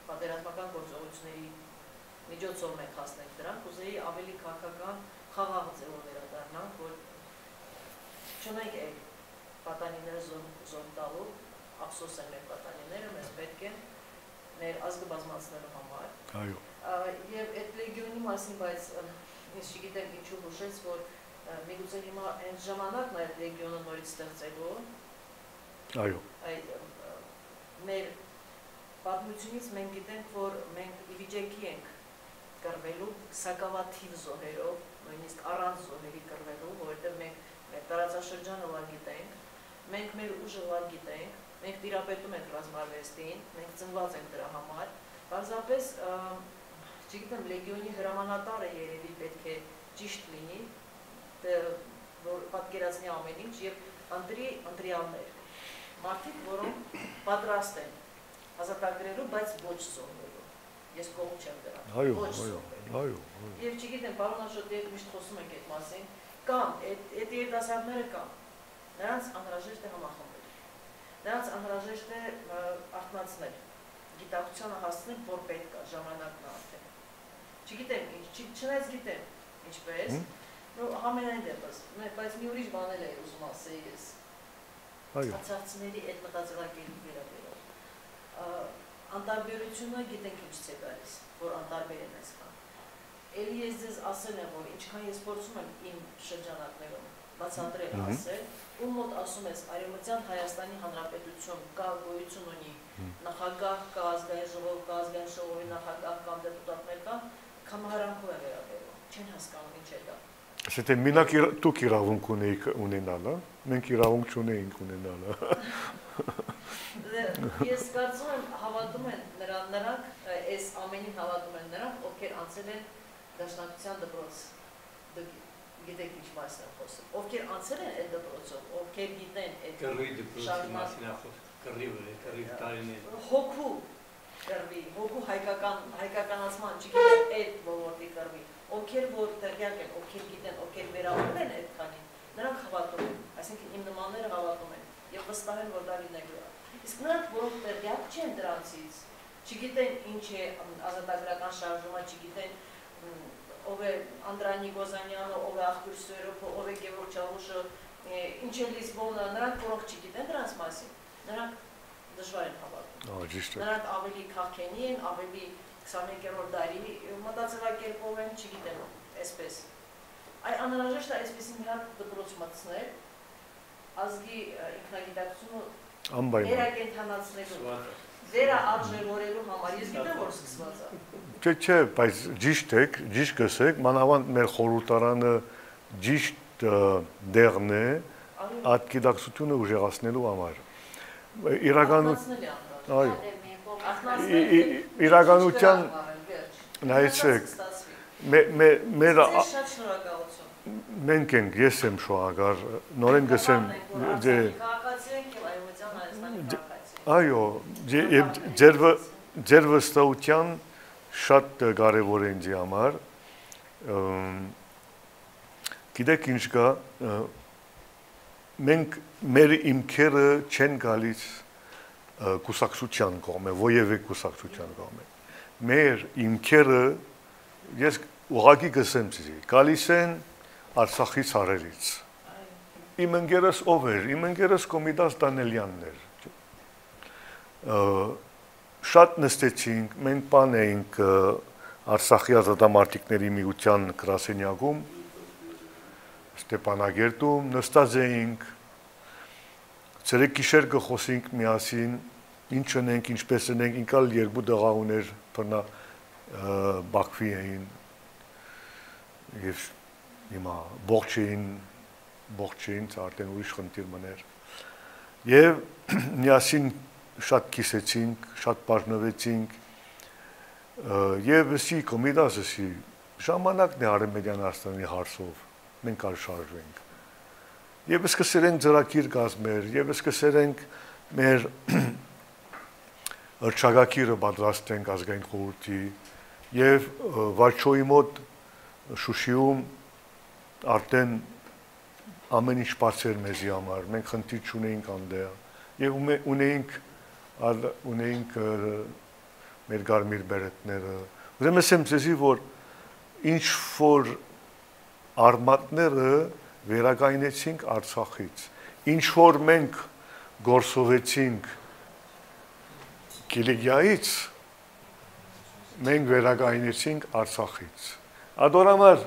պատերազմական գործողությունների միջոցով մենք հասնենք դրան, կուզեի ավելի քաղաքական, խաղաղ ձևով վերադառնանք, որ չունենք այդ պատանիները զոհ, զոհ տալու, ափսոս են մեր պատանիները, մեզ պետք են մեր ազգը բազմացնելու համար։ Այո։ Ա, և այդ լեգիոնի մասին, բայց, ը, ես չգիտեմ ինչու հուշեց, որ, ը, միգուցե հիմա հենց ժամանակն է այդ լեգիոնը նորից ստեղծելու։ Այո։ Այ, ը, մեր պատմությունից մենք գիտենք, որ մենք ի վիճակի ենք կռուելու սակաւաթիւ զոհերով, նոյնիսկ առանց զոհերի կռուելու, որովհետեւ մենք մեր տարածաշրջանը լաւ գիտենք, մենք մեր ուժը լաւ գիտենք, մենք տիրապետում ենք ռազմարուեստին, մենք ծնուած ենք դրա համար։ Պարզապէս, ը, չգիտեմ, Լեգիոնի հրամանատարը երեւի պէտք է ճիշդ լինի, դե, որ պատկերացնի ամեն ինչ եւ ընտրի ընտրեալներ, մարդիկ, որոնք պատրաստ են ազատագրելու, բայց ոչ զոհվելու։ Ես կողմ չեմ դրան։ Այո, Ոչ այո, զոհվելու։ այո, այո։ Եւ չգիտեմ, պարոն Աշոտեեւ, միշտ խոսում ենք այդ մասին, կամ այդ, այդ երիտասարդները կան, նրանց անհրաժեշտ է համախմբել, նրանց անհրաժեշտ է, ը, արթնացնել, գիտակցությանը հասցնել, որ պէտք է, ժամանակն է արդեն։ Չգիտեմ ինչ, չի-, չնայած գիտեմ ինչպես, Հմ։ նո, համենայն դեպս, մե-, բայց մի ուրիշ բան էլ էի ուզում ասել ես։ Այո։ Արցախցիների այդ մտածելակերպի վերաբերող։ Ա, անտարբերությունը գիտենք ինչից է գալիս, որ անտարբեր են այսքան։ Էլի ես ձեզ ասել եմ, որ ինչքան ես փորձում եմ իմ շրջանակներում բացատրել, Մհմ։ ասել, ում մոտ ասում ես Արեւմտյան Հայաստանի Հանրապետություն կա, գոյություն ունի, Մհմ։ նախագահ կա, ազգային ժողով կա, ազգային ժողովի նախագահ կամ դեպուտատներ կան, կամահարանքով են վերաբերվում, չեն հասկանում ինչ է դա։ Ասեցի, մինակ իրա-, դուք իրաւունք ունեիք ունենալը, մենք իրաւունք չունեինք ունենալը։ Դե, ես կարծում եմ, հավատում են նրան, նրանք, ը, այս ամենին հավատում են նրանք, ովքեր անցել են Դաշնակցության դպրոց, դուք գիտեք ինչ մասին եմ խոսում, ովքեր անցել են այդ դպրոցով, ովքեր գիտեն այդ Կռուի դպրոցի շարժման մասին ա խոս-, կռիվը, կռիվ տարիներ։ հոգու կռվի, հոգու հայկական, հայկականացման, չգիտեմ, այդ ոլորտի կռվի, ովքեր որ տեղյակ են, ովքեր գիտեն, ովքեր վերաբերել են այդ բանին, նրանք հավատում են, այսինքն իմ նմանները հավատում են եւ վստահ են, որ դա լինելու է։ Իսկ նրանք, որոնք տեղյակ չեն դրանցից, չգիտեն ինչ է, մ, ազատագրական շարժումը, չգիտեն, մ, ով է Անդրանիկ Օզանյանը, ով է Աղբյուր Սուերոպը, ով է Գևորգ Չավուշը, է, ինչ է Լիզբոնը, նրանք, որոնք չգիտեն դրանց մասին, նրանք դժվար են հավատում։ Ահա, ճիշդ է։ Նրանք ավելի քաղքենի են, ավելի քսանմեկերորդ դարի մտածելակերպով են, չգիտեմ, այսպես։ Այ անհրաժեշտ է այսպիսի մի հատ դպրոց մտցնել, ազգի, ը, ինքնագիտակցությունը Անպայման։ վերակենդանացնելու, Սկսված է։ վերաարժեվորելու համար։ Ես գիտեմ, որ սկսված է։ Չէ, չէ, բայց ճիշդ եք, ճիշտ կ'ըսեք, մանաւանդ մեր խորհրդարանը ճիշտ, ը, դեղն է Արի- այդ գիտակցությունը ուժեղացնելու համար։ Իրականու-, Արթնացնել է անդադար։ Այո։ Արթնացնել Ի-, է, ի-, իրականության, Չկրակ վարել, վերջ։ նայեցեք, Դարձած կստացվի։ մե-, մե-, մեր Ձեզ ա-, շատ շնորհակալություն։ մենք ենք, ես եմ շոհագար, նորեն գսեմ, Պարզ ենք, որ դե, Արցախի քաղաքացի ենք եւ Արեւմտյան Հայաստանի Դե, քաղաքացի ենք։ այո, դե, Շատ եւ արժեք ձեր վը-, ձեզ։ ձեր վստահության շատ կարեւոր է ինձի համար, ըմ, գիտեք ինչ կա, ը, մենք, մեր հիմքերը չեն գալիս, ը, կուսակցության կողմէ, որեւէ կուսակցության կողմէ։ Մեր հիմքերը, ես ուղղակի կ'ըսեմ ձեզի, գալիս են Արցախի ցարերից։ Իմ ընկերս ով էր, իմ ընկերս Կոմիտաս Դանելյանն էր։ Ը, շատ նստեցինք, մենք բան էինք, ը, Արցախի ազատամարտիկների միության գրասենյակում, Ստեփանագերտում նստած էինք, ցերեկ գիշեր կը խոսենք միասին, ինչ ընենք, ինչպես ընենք, ինք ալ երկու տղա ուներ, բռնա-, ը, Բաքվի էին, եւ հիմա ողջ էին, ողջ էին, սա արդեն ուրիշ խնդիր մներ։ Եւ միասին շատ կիսեցինք, շատ բաժնվեցինք, ը, եւ ըսի, Կոմիտաս ըսի, ժամանակն է Արևմտյան Հայաստանի հարցով, մենք ալ շարժվենք։ Եվ սկսել ենք ծրագիր կազմել, և սկսել ենք մեր հռչակագիրը պատրաստենք Ազգային խորհրդի, և, ը, Վարչոյի մոտ Շուշիում արդեն ամեն ինչ բաց էր մեզի համար, մենք խնդիր չունեինք անդեղ, և ունե-, ունեինք, ալ-, ունեինք, ը, մեր կարմիր բերետները։ Ուրեմն ասեմ ձեզի, որ ինչ որ արմատները վերակայնեցինք Արցախից, ինչ որ մենք գործովեցինք Կիլիկիայից, մենք վերակայնեցինք Արցախից։ Ատոր համար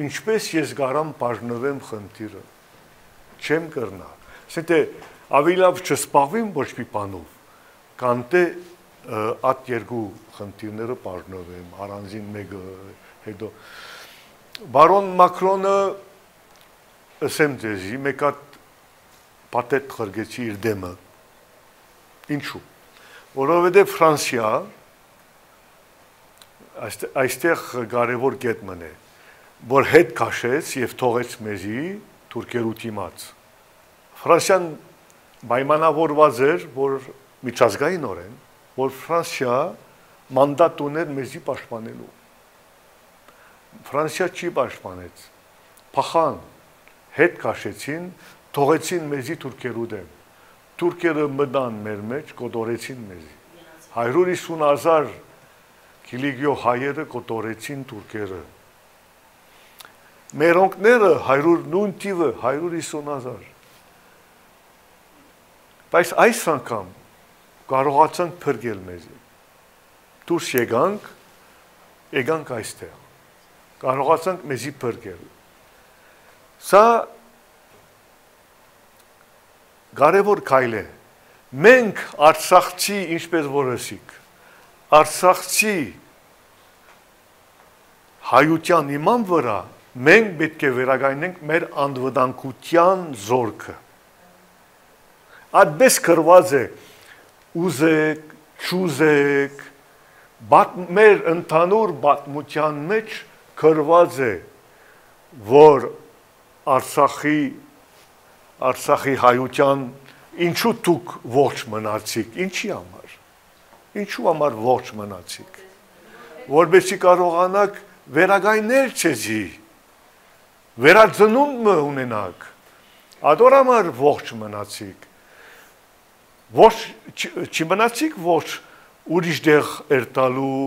ինչպես ես կարամ բաժնվեմ խնդիրը, չեմ կրնա։ Ասեն թե ավելի լավ չսպաղվեմ ոչ մի բանով, քան թե Ը, այդ երկու խնդիրները բաժնովեմ, առանձին մեկը հետո։ Բարոն Մակրոնը, ըսեմ ձեզի, մեկ հատ փաթեթ ղրկեցի իր դէմը։ Ինչու՞։ Որովհետեւ Ֆրանսիա, այստե-, այստեղ կարեւոր կետ մըն է, որ հետ քաշեց եւ թողեց մեզի թուրքերու դիմաց։ Ֆրանսիան պայմանավորուած էր, որ միջազգայինօրէն, որ Ֆրանսիա մանդատ ուներ մեզի պաշտպանելու։ Ֆրանսիա չի պաշտպանեց։ Փախան, հետ քաշեցին, թողեցին մեզի թուրքերու դէմ։ Թուրքերը մտան մեր մէջ, կոտորեցին մեզի։ Հարիւր յիսուն հազար Կիլիկիոյ հայերը կոտորեցին թուրքերը։ Մերոնքները հարիւր, նոյն թիւը, հարիւր յիսուն հազար։ Բայց այս անգամ կարողացանք փրկել մեզի։ Դուրս եկանք, եկանք այստեղ։ Կարողացանք մեզի փրկել։ Սա կարեւոր քայլ է։ Մենք արցախցի, ինչպես որ ըսիք, արցախցի հայութեան հիման վրայ մենք պէտք է վերականգնենք մեր անվտանգութեան զորքը։ Այդպես գրուած է, ուզեք, չուզեք, բադ-, մեր ընդհանուր պատմութեան մէջ գրուած է, որ Արցախի, Արցախի հայութեան ինչու դուք ողջ մնացիք, ինչի համար, ինչու համար ողջ մնացիք, որպեսզի կարողանաք վերակայնել ձեզի, վերածնունդ մը ունենաք, ատոր համար ողջ մնացիք, ողջ չի, չի մնացիք ողջ ուրիշ տեղ երթալու,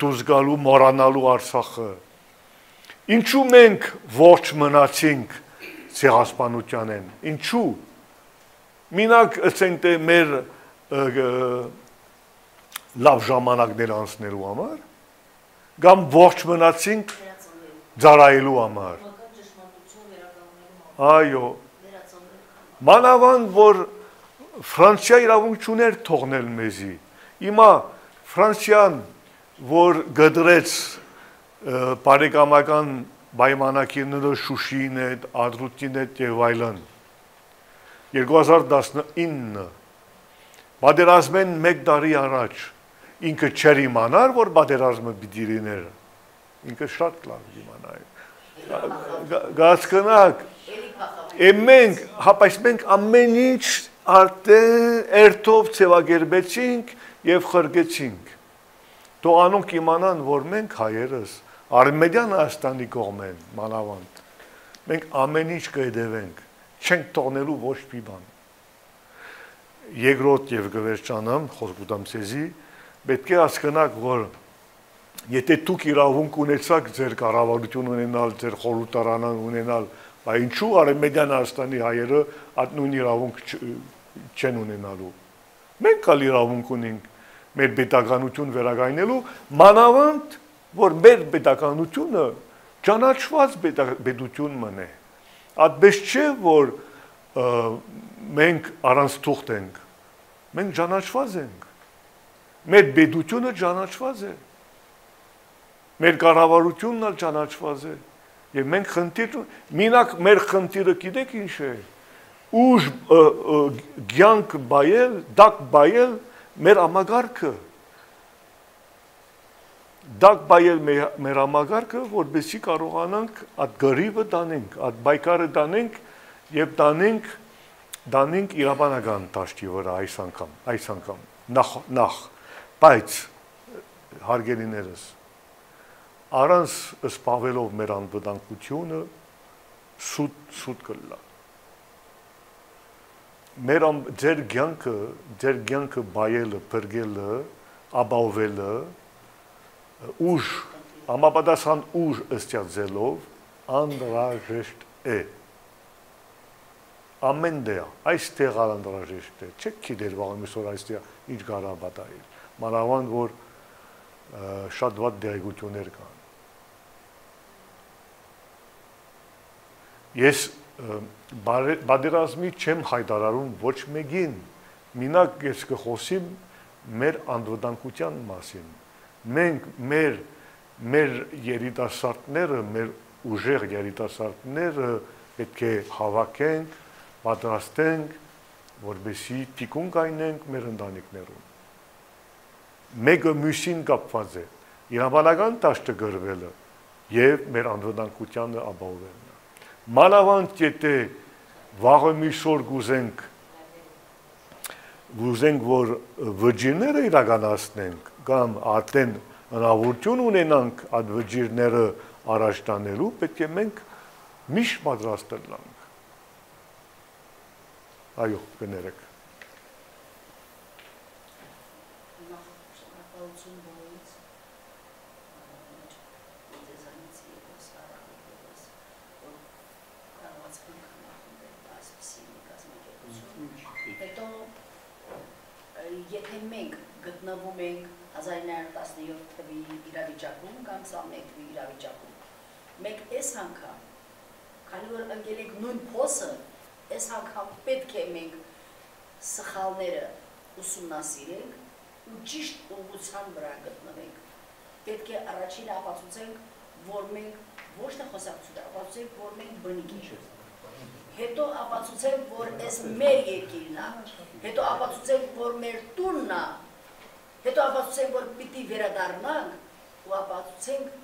դուրս գալու, մոռանալու Արցախը։ Ինչու մենք ողջ մնացինք ցեղասպանութեանէն, ինչու, մինակ, ըսենք թէ մեր, ը, ը, լաւ ժամանակներ անցնելու համար, կամ ողջ մնացինք ծառայելու համար։ Այո, մանավանդ որ Ֆրանսիա իրաւունք չուներ թողնել մեզի։ Հիմա Ֆրանսիան, որ կտրեց, ը, բարեկամական պայմանագիրները Շուշիին հետ, Ադրուտին հետ եւ այլն, երկու հազար տասնինը, պատերազմէն մէկ տարի առաջ, ինքը չէր իմանար, որ պատերազմը պիտի լիներ։ Ինքը շատ լաւ կ'իմանայ։ Գա-, գա-, գասկնակ, է մենք, հա, բայց մենք ամեն ինչ արդեն երթով ձեւակերպեցինք եւ ղրկեցինք։ Թող անոնք իմանան, որ մենք հայերս, Արմենիան Հայաստանի կողմէն, մանավանդ, մենք ամեն ինչ կ'հետեւենք, չենք թողնելու ոչ մի բան։ Երկրորդ եւ կը վերջանամ, խօսք կու տամ ձեզի, պէտք է հասկնաք, որ եթե դուք իրաւունք ունեցաք ձեր կառավարութիւն ունենալ, ձեր խորհրդարանան ունենալ, բա ինչու Արմենիան Հայաստանի հայերը այդ նոյն իրաւունք չ-, չեն ունենալու։ Մենք ալ իրաւունք ունենք մեր պետականութիւն վերակայնելու, մանաւանդ որ մեր պետականութիւնը ճանաչուած պետա-, պետութիւն մըն է։ Այդպես չէ, որ, ը, մենք առանց թուղթ ենք։ Մենք ճանաչուած ենք։ Մեր պետութիւնը ճանաչուած է։ Մեր կառավարութիւնն ալ ճանաչուած է։ Եւ մենք խնդիր, մինակ մեր խնդիրը գիտեք ինչ է։ Ուժ, ը, ը, կյանք բայել, դակ բայել մեր համագարկը։ Դակ բայել մեր, մեր համագարկը, որպեսզի կարողանանք այդ կռիվը տանենք, այդ պայքարը տանենք եւ տանենք, տանենք իրավանական դաշտի վրայ այս անգամ, այս անգամ, նախ, նախ, բայց, հարգելիներս, առանց զբաղվելով մեր անվտանգությունը, սուտ, սուտ կ'ըլլայ։ Մեր ամ-, ձեր կյանքը, ձեր կյանքը բայելը, փրկելը, ապահովելը, ուժ, համապատասխան ուժ ստեղծելով անհրաժեշտ է։ Ամեն տեղ, այս տեղ ալ անհրաժեշտ է։ Չէք գիտեր վաղը միսօր այս տեղ ինչ կարա պատահի։ Մանավանդ որ, ը, շատ վատ տեղեկություններ կան։ Ես, ը, բարե-, պատերազմի չեմ հայտարարում ոչ մեկին, մինակ ես կը խոսիմ մեր անվտանգութեան մասին։ Մենք մեր, մեր երիտասարդները, մեր ուժեղ երիտասարդները պէտք է հաւաքենք, պատրաստենք, որպեսզի թիկունք կայնենք մեր ընտանիքներուն։ Մէկը միւսին կապուած է։ Իրաւանական դաշտը կռուելը եւ մեր անվտանգութեանը ապահովելն է։ Մանաւանդ եթէ վաղը միշօր կ'ուզենք, կ'ուզենք, որ վճիռները իրականացնենք կամ արդէն հնարաւորութիւն ունենանք այդ վճիռները առաջ տանելու, պէտք է մենք միշտ պատրաստ ըլլանք։ Այո, կներեք։ Նախ շնորհակալություն բոլորիդ, մեր կուսակցութիւնից եւ Սարհատի ևս, որ կարողացան քննախմբել այսպիսի մի կազմակերպություն։ Հետո, ը, եթե մենք գտնվում ենք հազար ինը հարիւր տասնեորդ թվի իրավիճակում կամ քսանմեկ թվի իրավիճակում, մենք այս անգամ, քանի որ ընկել ենք նոյն փոսը, այս անգամ պէտք է մենք սխալները ուսումնասիրենք ու ճիշտ ուղղության վրայ գտնվենք։ Պէտք է առաջինը ապացուցենք, որ մենք ոչ թե խօսակցություն, ապացուցենք, որ մենք բնիկ ենք։ Հետո ապացուցենք, որ այս մեր երկիրն է, հետո ապացուցենք, որ մեր տունն է, հետո ապացուցենք, որ պիտի վերադառնանք ու ապացուցենք,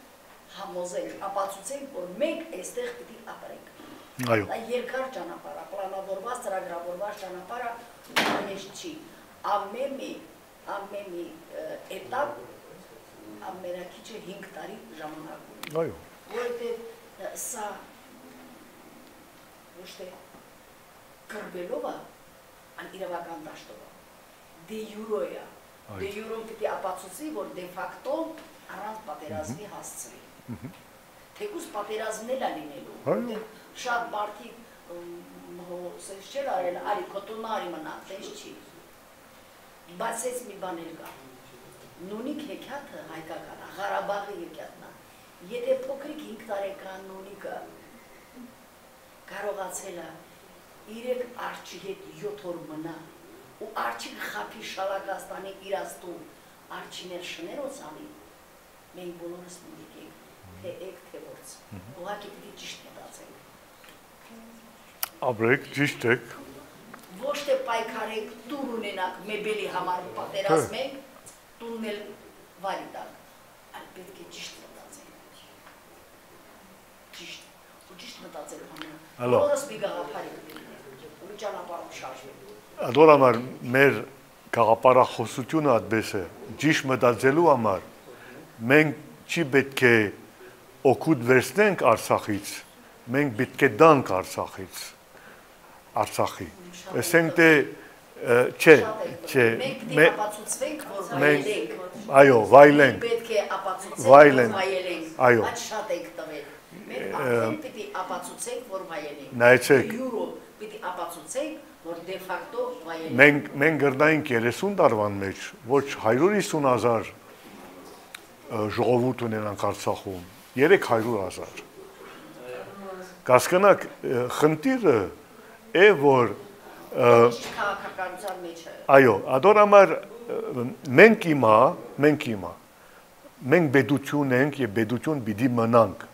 համոզենք, ապացուցենք, որ մենք այստեղ պիտի ապրենք։ Այո։ Դա երկար ճանապարհ է, պլանավորված, ծրագրավորված ճանապարհ է, հեշտ չի։ Ամեն մի, ամեն մի, ը, էտապ ամենակիչը հինգ տարի ժամանակ ունի։ Այո։ Որովհետև, ը, սա ոչ թե կռուելով է, այլ իրաւական դաշտով է։ Դե յուրո է։ Այո։ Դե յուրոն պիտի ապացուցի, որ դե ֆակտո առանց պատերազմի Մհմ։ Հասցնի։ Մհմ։ Թեկուզ պատերազմն էլ ա լինելու, Այո։ Որտեղ շատ մարդիկ, ըմ, հո, սենց չէր արել, արի, քո տունը արի մնա, տես չի։ Բայց սենց մի բան էլ կա։ Նունիկ հեքիաթը հայկական ա, Ղարաբաղի հեքիաթն ա։ Եթե փոքրիկ հինգ տարեկան Նունիկը կարողացել ա երեք արջի հետ յոթ օր մնա ու արջի կը խաբի շալակած տանի իրաց տուն, արջին էլ շներ օծանի, մենք բոլորս մունիկ ենք, թե էգ, թե որց։ Մհմ։ Ուղղակի պիտի ճիշտ մտածենք։ Ապրեք, ճիշտ եք։ Ոչ թե պայքարենք, տուն ունենանք, մեբելի համար պատերազմենք, Չէ։ Տունն էլ վարի տանք, այլ պէտք է ճիշտ մտածենք։ Ճիշտ։ Ու ճիշտ մտածել համար Ալո։ Բոլորս մի գաղափարի պիտի լինենք, ու մի ճանապարհով շարժվենք։ Ադոր համար մեր գաղափարախոսությունը այդպես է, ճիշտ մտածելու համար մենք չի պէտք է օգուտ վերցնենք Արցախից, մենք պէտք է տանք Արցախից, Արցախի։ Շատ Ասենք է։ Դե, ը, չէ, Շատ է։ Չէ, Մենք պիտի մե-, ապացուցվենք, որ մենք, վայել ենք։ Այո, վայել ենք, Մենք պետք է ապացուցենք, որ վայել ենք, այո։ Բայց շատ ենք տվել։ Մենք Ը, արդեն պիտի ապացուցենք, որ վայել ենք։ նայեցեք։ Դե յուրո պիտի ապացուցենք, որ դե ֆակտո վայել ենք։ Մենք, մենք կրնայինք երեսուն տարուան մեջ ոչ հարիւր հիսուն հազար, ը, ժողովուրդ ունենանք Արցախում, երեք հարիւր հազար։ Կասկնակ, ը, խնդիրը է, որ, ը, Ճիշտ քաղաքականության մեջ է։ Այո, ադոր համար, ը, մենք հիմա, մենք հիմա, մենք պետություն ենք եւ պետություն պիտի մնանք։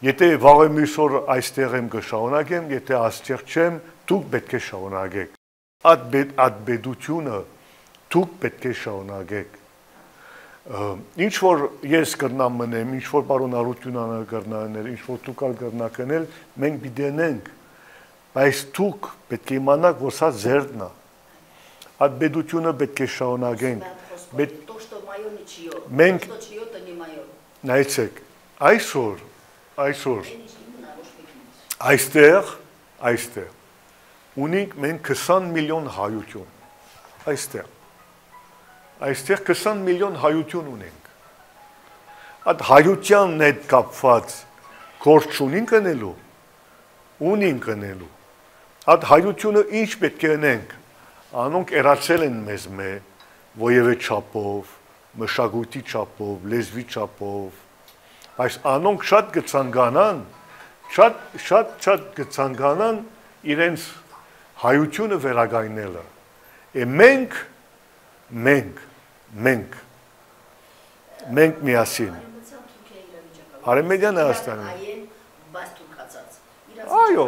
Եթե վաղը մյուս օր այստեղ եմ, կը շարունակեմ, եթե այստեղ չեմ, դուք պէտք է շարունակեք։ Այդ պետ-, այդ պետությունը դուք պէտք է շարունակեք։ Ը, ինչ որ ես կրնամ մնեմ, ինչ որ պարոն Արութիւնյանը կրնա ընել, ինչ որ դուք ալ կրնաք ընել, մենք պիտի ընենք, բայց դուք պէտք է իմանաք, որ սա ձերն է։ Այդ պետությունը պէտք է շարունակենք։ Պետ-, То, что моё, ничьё. Մենք То, что чьё-то, не моё. Նայեցեք, այսօր, այսօր, այստեղ, այստեղ ունենք մենք քսան միլիոն հայություն։ Այստեղ, այստեղ քսան միլիոն հայություն ունենք։ Այդ հայութեան հետ կապված գործ չունենք ընելու, ունենք ընելու։ Այդ հայությունը ինչ պէտք է ընենք, անոնք եռացել են մեզ մե, ոևէ չափով, մշակույթի չափով, լեզուի չափով, բայց անոնք շատ կը ցանկանան, շատ, շատ, շատ կը ցանկանան իրենց հայությունը վերակայնելը։ Է մենք, մենք մենք, մենք միասին։ Արևմտյան Հայաստանի։ Այո,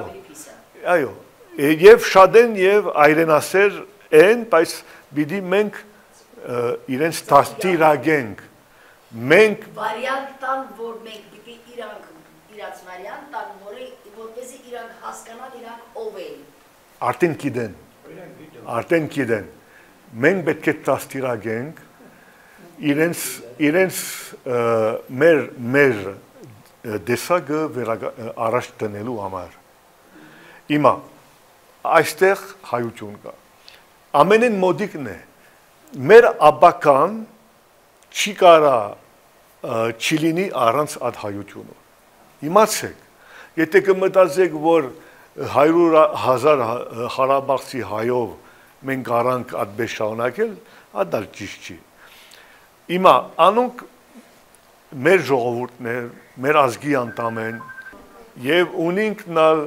այո։ Է, եւ շատեն եւ այրենասեր են, բայց պիտի մենք, ը, իրենց դաստիարակենք։ Մենք վարիանտ տան, որ մենք պիտի իրանք, իրանց վարիանտ տան, որը, որպեսզի իրանք հասկանան իրանք ով են։ Արդեն գիտեն։ Արդեն գիտեն։ Մենք պէտք է դաստիարակենք իրենց, իրենց, ը, մեր, մեր, ը, տեսակը վերակա-, ը, առաջ դնելու համար։ Հիմա, այստեղ հայություն կա։ Ամենէն մոդիկն է։ Մեր ապագան չի կարա, ը, չի լինի առանց այդ հայությունը։ Իմացեք, եթե կը մտածեք, որ հարիւր հազար հա-, Ղարաբաղցի հայով մենք կարանք այդպես շարունակել, այդ ալ ճիշտ չի։ Հիմա անոնք մեր ժողովուրդն է, մեր ազգի անդամ են, եւ ունինք նալ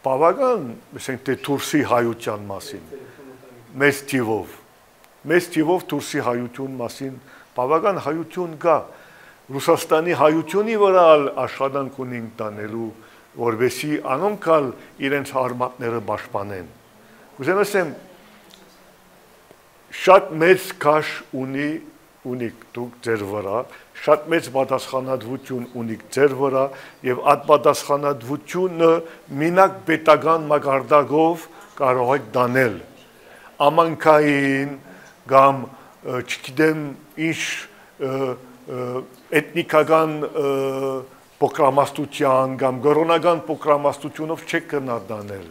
բաւական, ասենք թէ դուրսի հայութեան մասին, մեծ թիւով, մեծ թիւով դուրսի հայութիւն մասին բաւական հայութիւն կայ, Ռուսաստանի հայութիւնի վրայ ալ աշխատանք ունինք տանելու, որպեսզի անոնք ալ իրենց արմատները պաշտպանեն։ Կ'ուզեմ ասեմ, շատ մեծ քաշ ունի, ունիք դուք ձեր վրայ, շատ մեծ պատասխանատուություն ունիք ձեր վրայ, եւ այդ պատասխանատուությունը մինակ պետական մակարդակով կարող եք տանել, ամանկային կամ, ը, չգիտեմ ինչ, ը, ը, էթնիկական, ը, փոքրամասնութեան կամ կրօնական փոքրամասնութիւնով չեք կրնար տանել։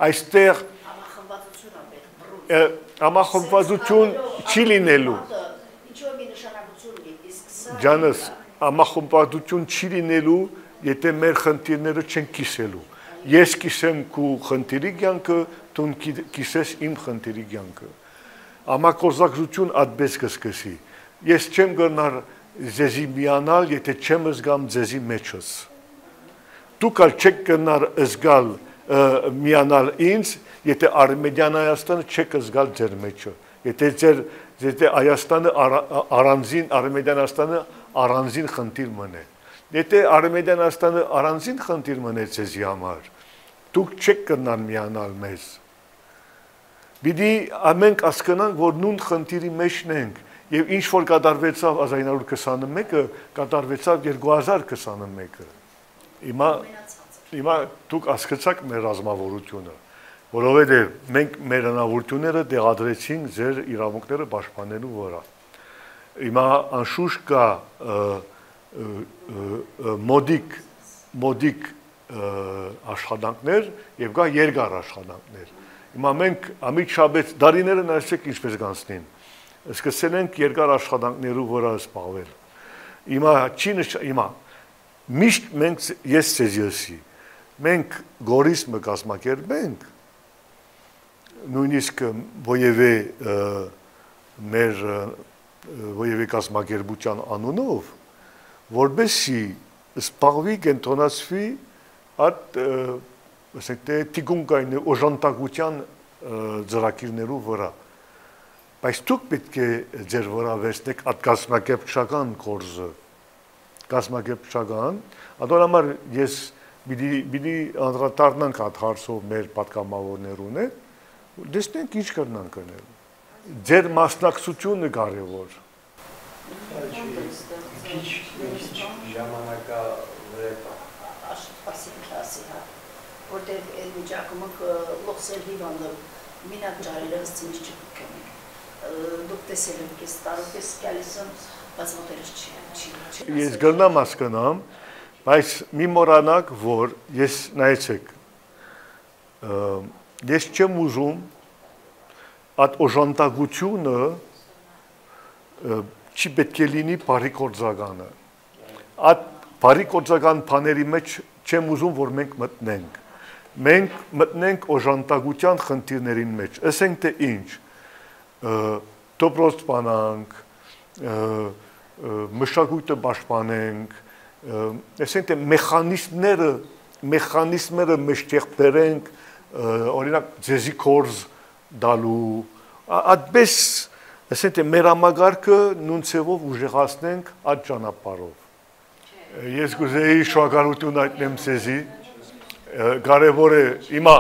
Այստեղ համախմբվածություն ա պետք, բռուն։ Ը, համախմբվածություն չի լինելու։ Ինչու՞ մի նշանակություն ունի, իսկ սա Ջանս, համախմբվածություն չի լինելու, եթե մեր խնդիրները չեն կիսելու։ Ես կիսեմ քու խնդիրի կյանքը, դուն կի-, կիսես իմ խնդիրի կյանքը։ Համագործակցություն այդպես կը սկսի։ Ես չեմ կրնար ձեզի միանալ, եթե չեմ զգամ ձեզի մեջս։ Դուք ալ չեք կրնար զգալ, ը, միանալ ինձ, եթե Արմենիան Հայաստանը չեք զգալ ձեր մեջը, եթե ձեր, եթե Հայաստանը արա-, առանձին, Արմենիան Հայաստանը առանձին խնդիր մնե։ Եթե Արմենիան Հայաստանը առանձին խնդիր մնե ձեզի համար, դուք չեք կրնար միանալ մեզ։ Պիտի ամենք հասկնանք, որ նուն խնդիրի մեջն ենք, եւ ինչ որ կատարուեցաւ հազար ինը հարիւր քսանմէկը, կատարուեցաւ երկու հազար քսանմէկը։ Հիմա, հիմա դուք հասկացաք մեր ռազմավարությունը, որովհետեւ մենք մեր հնարավորությունները տեղադրեցինք ձեր իրավունքները պաշտպանելու վրա։ Հիմա անշուշտ կա, ը, ը, ը, ը, մոդիկ, մոդիկ, ը, աշխատանքներ եւ կա երկար աշխատանքներ։ Հիմա մենք ամիջապես տարիները նայեցեք ինչպես կանցնին։ Սկսել ենք երկար աշխատանքներու վրա զբաղվել։ Հիմա չի նշ-, հիմա միշտ մենք, ես ձեզ ըսի, մենք գորիս մը կազմակերպենք, նոյնիսկ որեւէ, ը, մեր, ը, որեւէ կազմակերպութեան անունով, որպեսզի զբաղվի, կենտրոնացուի այդ, ը, ասենք թէ, թիկունքային օժանդակութեան, ը, ծրագիրներու վրա։ Բայց դուք պէտք է ձեր վրա վերցնեք այդ կազմակերպչական գործը, կազմակերպչական, ատոր համար ես պիտի, պիտի անդրադառնանք այդ հարցով մեր պատգամավորներուն հետ, տեսնենք ինչ կրնանք անել։ Ձեր մասնակցությունը կարեւոր։ Քիչ, քիչ ժամանակա վրայ։ Աշտպասին քասի, հա, որտեւ այն վիճակումը կը լոխսեն հիվանդը, մինակ ճարելը ըստ ինձ չպիտի կնի։ Ը, դուք տեսել եք, ես տարուքես գալիս եմ, բայց մտերս չի, չի, չի Ես գնամ հասկնամ, բայց մի մոռանաք, որ ես, նայեցեք, ը, ես չեմ ուզում այդ օժանդակությունը, ը, չի պետք է լինի բարի գործականը։ Այդ բարի գործական բաների մեջ չեմ ուզում, որ մենք մտնենք։ Մենք մտնենք օժանդակության խնդիրներին մեջ։ Ասենք թէ ինչ, ը, դպրոց բանանք, ը, ը, մշակույթը պաշտպանենք, ը, ասենք թէ մեխանիզմները, մեխանիզմները մեջտեղ բերենք, ը, օրինակ, ձեզի կորզ տալու, ա-, այդպես Ասենք թէ մեր համակարգը նոյն ձեւով ուժեղացնենք այդ ճանապարհով։ Ես կուզեի շնորհակալութիւն յայտնեմ ձեզի։ Կարեւոր է, հիմա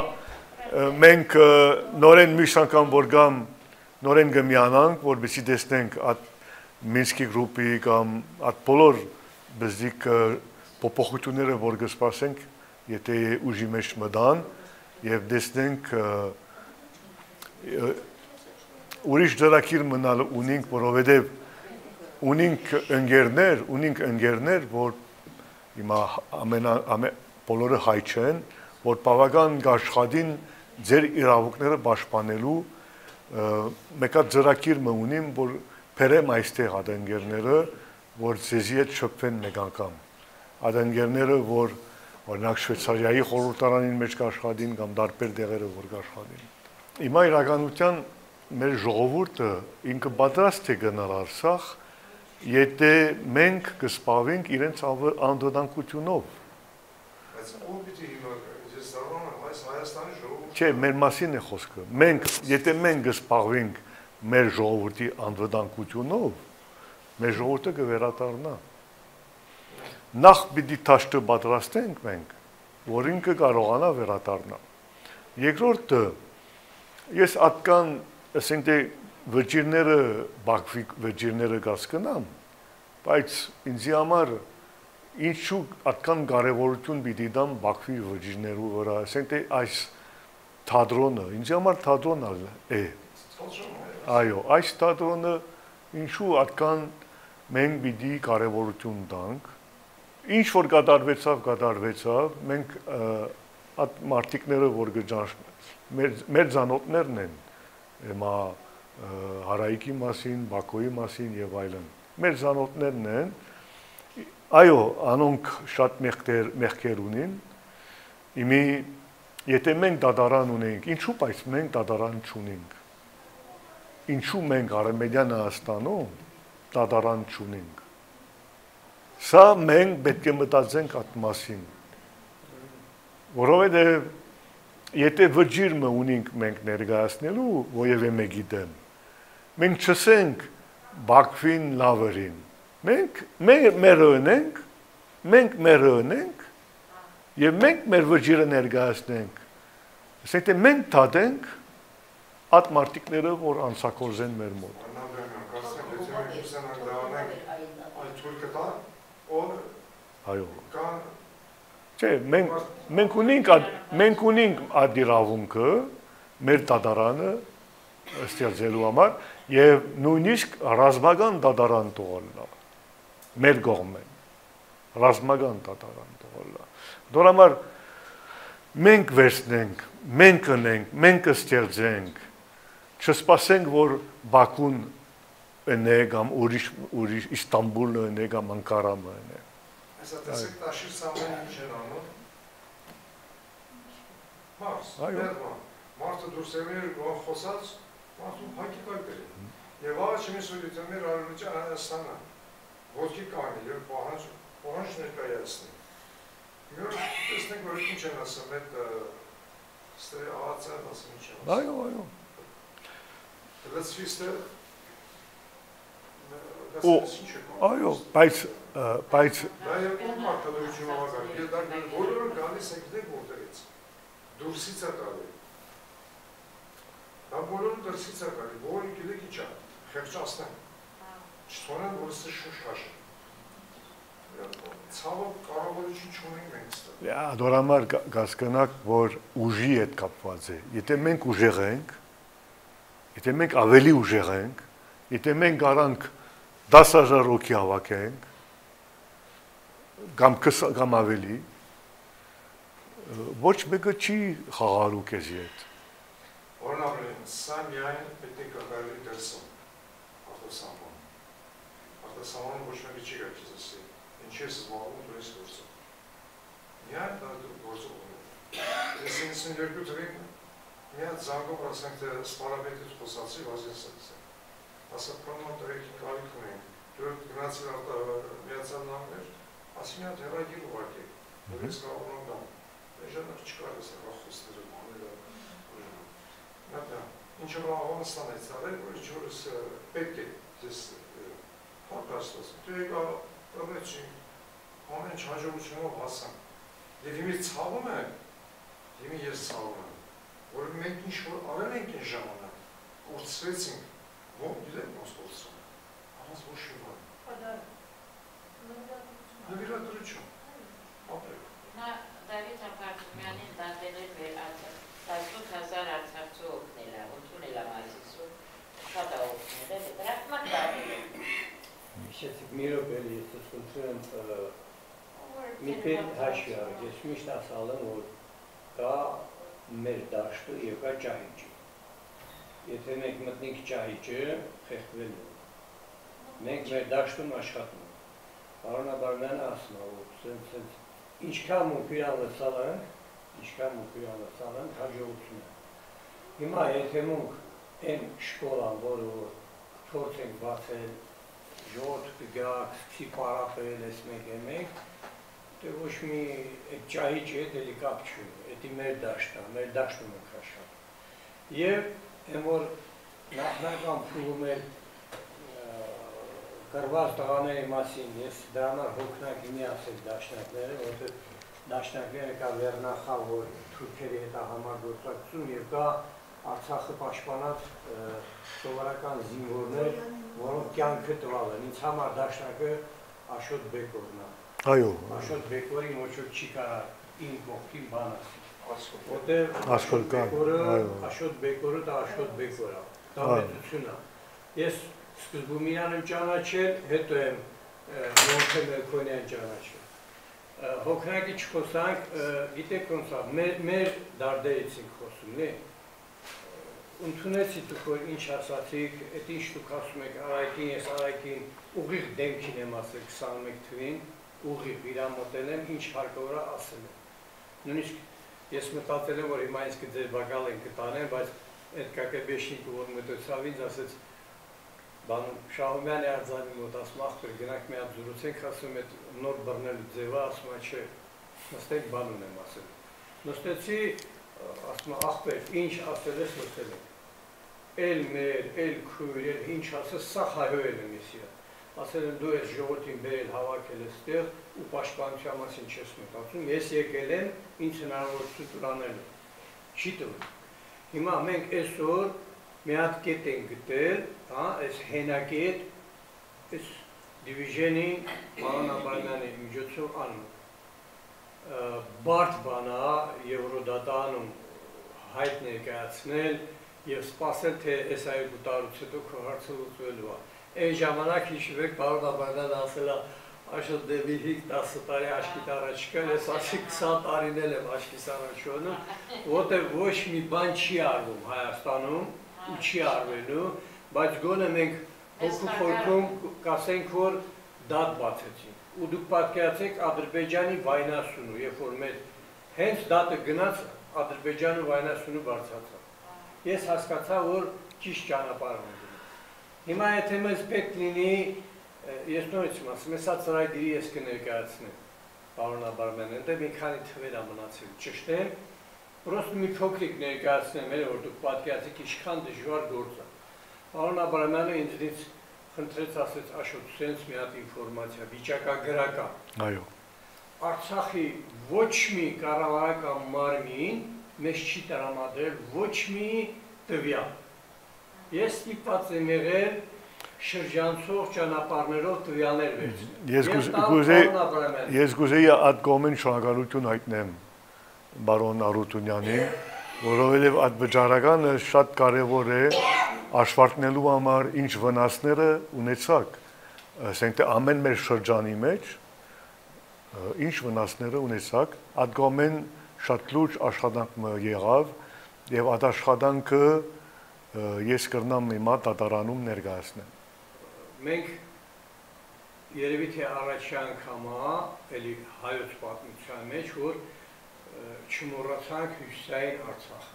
մենք նորէն միշտ անգամ որ կամ նորէն կը միանանք, որպեսզի տեսնենք այդ Մինսկի գրուպի կամ այդ բոլոր բզդիկ փոփոխութիւնները որ կը սպասենք, եթե ուժի մէջ մտան, եւ տեսնենք ուրիշ ծրագիր մնալ ունինք, որովհետեւ ունինք ընկերներ, ունինք ընկերներ, որ հիմա ամենա-, ամե-, բոլորը հայ չեն, որ բաւական կաշխատին ձեր իրաւունքները պաշտպանելու, ը, մէկ հատ ծրագիր մը ունիմ, որ բերեմ այստեղ այդ ընկերները, որ ձեզի հետ շփվեն մեկ անգամ։ Այդ ընկերները, որ, օրինակ, Շվեյցարիայի խորհրդարանին մէջ կաշխատին կամ տարբեր տեղերը որ կաշխատին։ Հիմա իրականութեան մեր ժողովուրդը ինքը պատրաստ է գնալ Արցախ, եթե մենք կը զբաղվենք իրենց անվ-, անվտանգութիւնով։ Բայց ո՞վ պիտի հիմա, ես դառնամ, այս Հայաստանի ժողովուրդը։ Չէ, մեր մասին է խոսքը։ Մենք, եթե մենք կը զբաղվենք մեր ժողովուրդի անվտանգութիւնով, մեր ժողովուրդը կը վերադառնայ։ Նախ պիտի դաշտը պատրաստենք մենք, որ ինքը կարողանայ վերադառնալ։ Երկրորդը, ես ատկան, ասենք թէ վճիռները, Բաքվի վճիռները կ'հասկնամ, բայց ինձի համար ինչու ատկան կարեւորութիւն պիտի տամ Բաքվի վճիռներու վրայ, ասենք թէ այս թատրոնը, ինձի համար թատրոն ալ է։ Այո, այս թատրոնը ինչու ատկան մենք պիտի կարեւորութիւն տանք, ինչ որ կատարուեցաւ, կատարուեցաւ, մենք, ը, այդ մարդիկները որ կը ճանչնան, մեր, մեր ծանոթներն են, հիմա, ը, Հարայիկի մասին, Բաքոյի մասին եւ այլն։ Մեր ծանոթներն են, այո, անոնք շատ մեղքեր, մեղքեր ունին, իմի, եթե մենք դատարան ունենք, ինչու՞ բայց մենք դատարան չունենք, ինչու մենք Արմենիան Հայաստանում դատարան չունենք, սա մենք պէտք է մտածենք այդ մասին, որովհետեւ եթե վճիռ մը ունենք մենք ներկայացնելու որևէ մեկի դեմ, մենք չըսենք Բաքվին լաւ ըրին, մենք մե-, մերը ընենք, մենք մերը ընենք եւ մենք մեր վճիռը ներկայացնենք, ասենք թէ մենք դատենք այդ մարդիկները որ անցագործ են մեր մոտ։ Աննան Բերման, կարծեմ, եթե մենք կուզենանք դառնանք այն թուրքը տան, ով Այո։ կան Չէ, մենք, մենք ունենք այդ, մենք ունենք այդ իրաւունքը մեր դատարանը ստեղծելու համար եւ նոյնիսկ ռազմական դատարան թողնելը մեր կողմէն, ռազմական դատարան թողնելը։ Դոր համար մենք վերցնենք, մենք ընենք, մենք ստեղծենք, չսպասենք որ Բաքուն ընէ կամ ուրիշ, ուրիշ Իստանբուլը ընէ կամ Անկարամը ընէ։ Այսա տեսեք, Այո։ Տաշիր Սամոյանը ինչ են անում։ Մարս, Այո։ Բերման, մարդը դուրս եկել, բան խոսած, մարդուն փակի տակ բերել։ Եվ աղաչի մի սուլիթը մեր արարողի Հայաստանը ոտքի կանգնի եւ պահանջ, պահանջ ներկայացնի։ Մի օր տեսնենք, որ ինչ են ասում այդ, ը, Ստրի աղացան ասում ինչ են ասում։ Այո, այո։ Լծվի ստե, Ու, լծվի ինչ է կողմ։ Այո, բայց, ը, բայց Դա եւ ում պարտադրություն աղակար, ես դա բոլորը գալիս եք դե որտեղից։ Դուրսից է գալի։ Դա բոլորը դրսից է գալի, բոլորը գիտեք ինչա, խեղճացնեն։ Չթողնեն, որ սը շուշ հաշեն։ Ցավը կարողորություն չունենք մենք ստե։ Ա, դոր համար կա-, կասկնակ, որ ուժի հետ կապված է։ Եթե մենք ուժեղ ենք, եթե մենք ավելի ուժեղ ենք, եթե մենք կարանք դաս հազար հոգի հավաքենք, կամ քս-, կամ ավելի, ոչ մեկը չի խաղալու քեզի հետ։ Օրինակ, սա միայն պիտի կատարվի դրսում, արտասահման։ Արտասահմանում ոչ մեկը չի գա քեզ ասի, ինչի՞ ես զբաղվում դու այս գործով։ Միայն դա դու գործով ունի։ Ես իննսուն երկու թվին մի հատ զանգով ասենք, թե սպարապետից խոսացի, վազին սա, ասա, «Պարոն, տղերքի կարիք ունենք, դուք գնացիր արտա-, Միացյալ Նահանգներ», ասի, «Մի հատ հեռագիր ուղարկեք, որ ես կարող եմ գամ»։ Էժանակ չկար այս հեռախոսները, բաները, օրինակ։ Մի հատ, Ինչ որ Աֆղանստան է ծառայել, որ ինչ որ ս-, պետք է ես, ը, փառք Աստուծո։ Դու եկա, տվեցի, ամեն ինչ հաջողությունով հասան։ Եվ հիմի ցավում եմ, հիմի ես ցավում եմ, որ մենք ինչ որ արել ենք այն ժամանակ, կորցրեցինք, ո-, գիտեք ոնց կորցրան, առանց ոչ մի բան։ Նվիրատվություն։ Ապրել։ Հիմա Դավիթ Համբարձումեանին դատել էր մեր արցախ-, տասնութ հազար արցախցու օգնելը, ընդունելը Մայիսի, շատ ա օգնել, էլի, դրախմակ տալու։ Հիշեցիք, մի րոպե, էլի ես ձեզ խնդրում եմ, ը, մի փոքր հաշվի առ, ես միշտ ասալ եմ, որ կա մեր դաշտը եւ կա ճահիճը։ Եթե մենք մտնենք ճահիճը, խեղդվել ենք։ Մենք մեր դաշտում աշխատում ենք։ Պարոն Աբարմեանը ասում է, որ սենց, սենց, ինչքան մունք իրան լսալ ենք, ինչքան մունք իրան լսալ ենք, հաջողություն է։ Հիմա եթե մունք այն շկոլան, որը որ փորձ ենք բացել, ժողովուրդը կգա, կսկսի պարապել, էս մեկ է մեկ, դե ոչ մի, այդ ճահիճը հետ էլի կապ չունի, էդի մեր դաշտն է, մեր դաշտում ենք աշխատում։ Եւ այն որ նախնական փուլում էր, ը, կռուած տղաների մասին, ես դրա համար հոգնակ իմի ասել դաշնակները, որտեղ դաշնակները կա վերնախավ, որ թուրքերի հետ ա համագործակցում եւ կա Արցախը պաշտպանած, ը, սովորական զինվորներ, որոնք կյանքը տուալ են։ Ինձ համար դաշնակը Աշոտ Բեկորն է։ Այո։ Աշոտ Բեկորին ոչ ոք չի կարող իմ կողքին բան ասի։ Աշոտ։ Որտեղ Աշոտ Աշոտ Բեկորը, այո, Աշոտ Բեկորը դա Աշոտ Բեկոր է, դա այո, մեծություն է։ Ես սկզբում իրան եմ ճանաչել, հետո եմ, ը, Մոնքե Մելքոնյան ճանաչել։ Ը, հոգնակի չխոսանք, ը, գիտեք ոնց է, մեր, մեր դարդերից ենք խոսում, լի։ Ընդունեցի դուք որ ինչ ասացիք, էդ ինչ դուք ասում եք Արայքին, ես Արայքին ուղիղ դեմքին եմ ասել քսանմեկ թվին, ուղիղ իրան մտել եմ, ինչ հարկավոր է ասել եմ։ Նույնիսկ ես մտածել եմ, որ հիմա ինձ կձերբակալեն, կտանեն, բայց այդ Կակեբեշնիկը որ մտեցավ ինձ, ասեց, բան, Շահումյանի արձանի մոտ, ասում, «Ախպեր, գնանք մի հատ զրուցենք», ասում, «այդ նոր բռնելու ձևը», ասում, «Չէ, նստենք, բան ունեմ ասել»։ Նստեցի, ասում, «Ախպեր, ինչ ասել ես, լսել ենք։ Էլ մեր, էլ քույր, էլ ինչ ասես, սա հայհոյել եմ ես իրան։ Ասել եմ, դու ես ժողովրդին բերել, հավաքել ես տեղ ու պաշտպանության մասին չես մտածում, ես եկել եմ, ինձ հնարավորություն տուր անելու։ Չի տվել։ Հիմա մենք այսօր մի հատ կետ ենք գտել, հա, այս հենակետ, այս դիվիժենին Պարոն Աբարյանի միջոցով անում, ը, բարդ բան ա Եվրոդատանում հայտ ներկայացնել եւ սպասել, թե այս այգու տարուց հետո քո հարցը լուծվելու ա։ Այն ժամանակ, հիշում եք, պարոն Աբարյանը ասել ա, «Աշոտ, դէպի հինգ տասը տարի աչքիդ առաջ կար, ես ասի քսան տարին էլ եմ աչքիս առաջ յոնում», որտեղ ոչ մի բան չի արվում Հայաստանում ու չի արվելու, բայց գոնե մենք հոգու խորքում կասենք, որ դատ բացեցինք։ Ու դուք պատկերացրեք Ադրբեջանի վայնասունը, երբ որ մեր հենց դատը գնաց, Ադրբեջանի վայնասունը բարձրացավ։ Ես հասկացա, որ ճիշտ ճանապարհ եմ գնում։ Հիմա եթե մեզ պետք լինի, ը, ես նորից եմ ասում, ես սա ծրագիրի ես կներկայացնեմ, պարոն Աբարմյան, այնտեղ մի քանի թվեր ա մնացել, ճշտ է, պրոստը մի փոքրիկ ներկայացնեմ, էլ որ դուք պատկերացիք, ինչքան դժվար գործ ա։ Պարոն Աբարմյանը ինձնից խնդրեց, ասեց, «Աշոտ, սենց մի հատ ինֆորմացիա, վիճակագրական։ Այո։ Արցախի ոչ մի կառավարական մարմին մեզ չի տրամադրել ոչ մի տվյալ։ Ես ստիպված եմ եղել շրջանցող ճանապարհներով տվյալներ վերցնել։ Ես Եվ կուզ-, տալ կուզեի, պարոն Աբրամյանին»։ Ես կուզեի այդ կողմէն շնորհակալություն հայտնեմ պարոն Արութունյանին, որովհետև այդ վճարականը շատ կարևոր է աշվարկնելու համար, ինչ վնասները ունեցաք, ասենք թե ամեն մեր շրջանի մեջ, ինչ վնասները ունեցաք, այդ կողմէն շատ լուրջ աշխատանք մը եղավ, եւ այդ աշխատանքը, ը, ես կրնամ հիմա դատարանում ներկայացնեմ։ Մենք երևի թե առաջի անգամ ա, էլի հայոց պատմության մեջ, որ, ը, չմոռացանք Հյուսիսային Արցախը։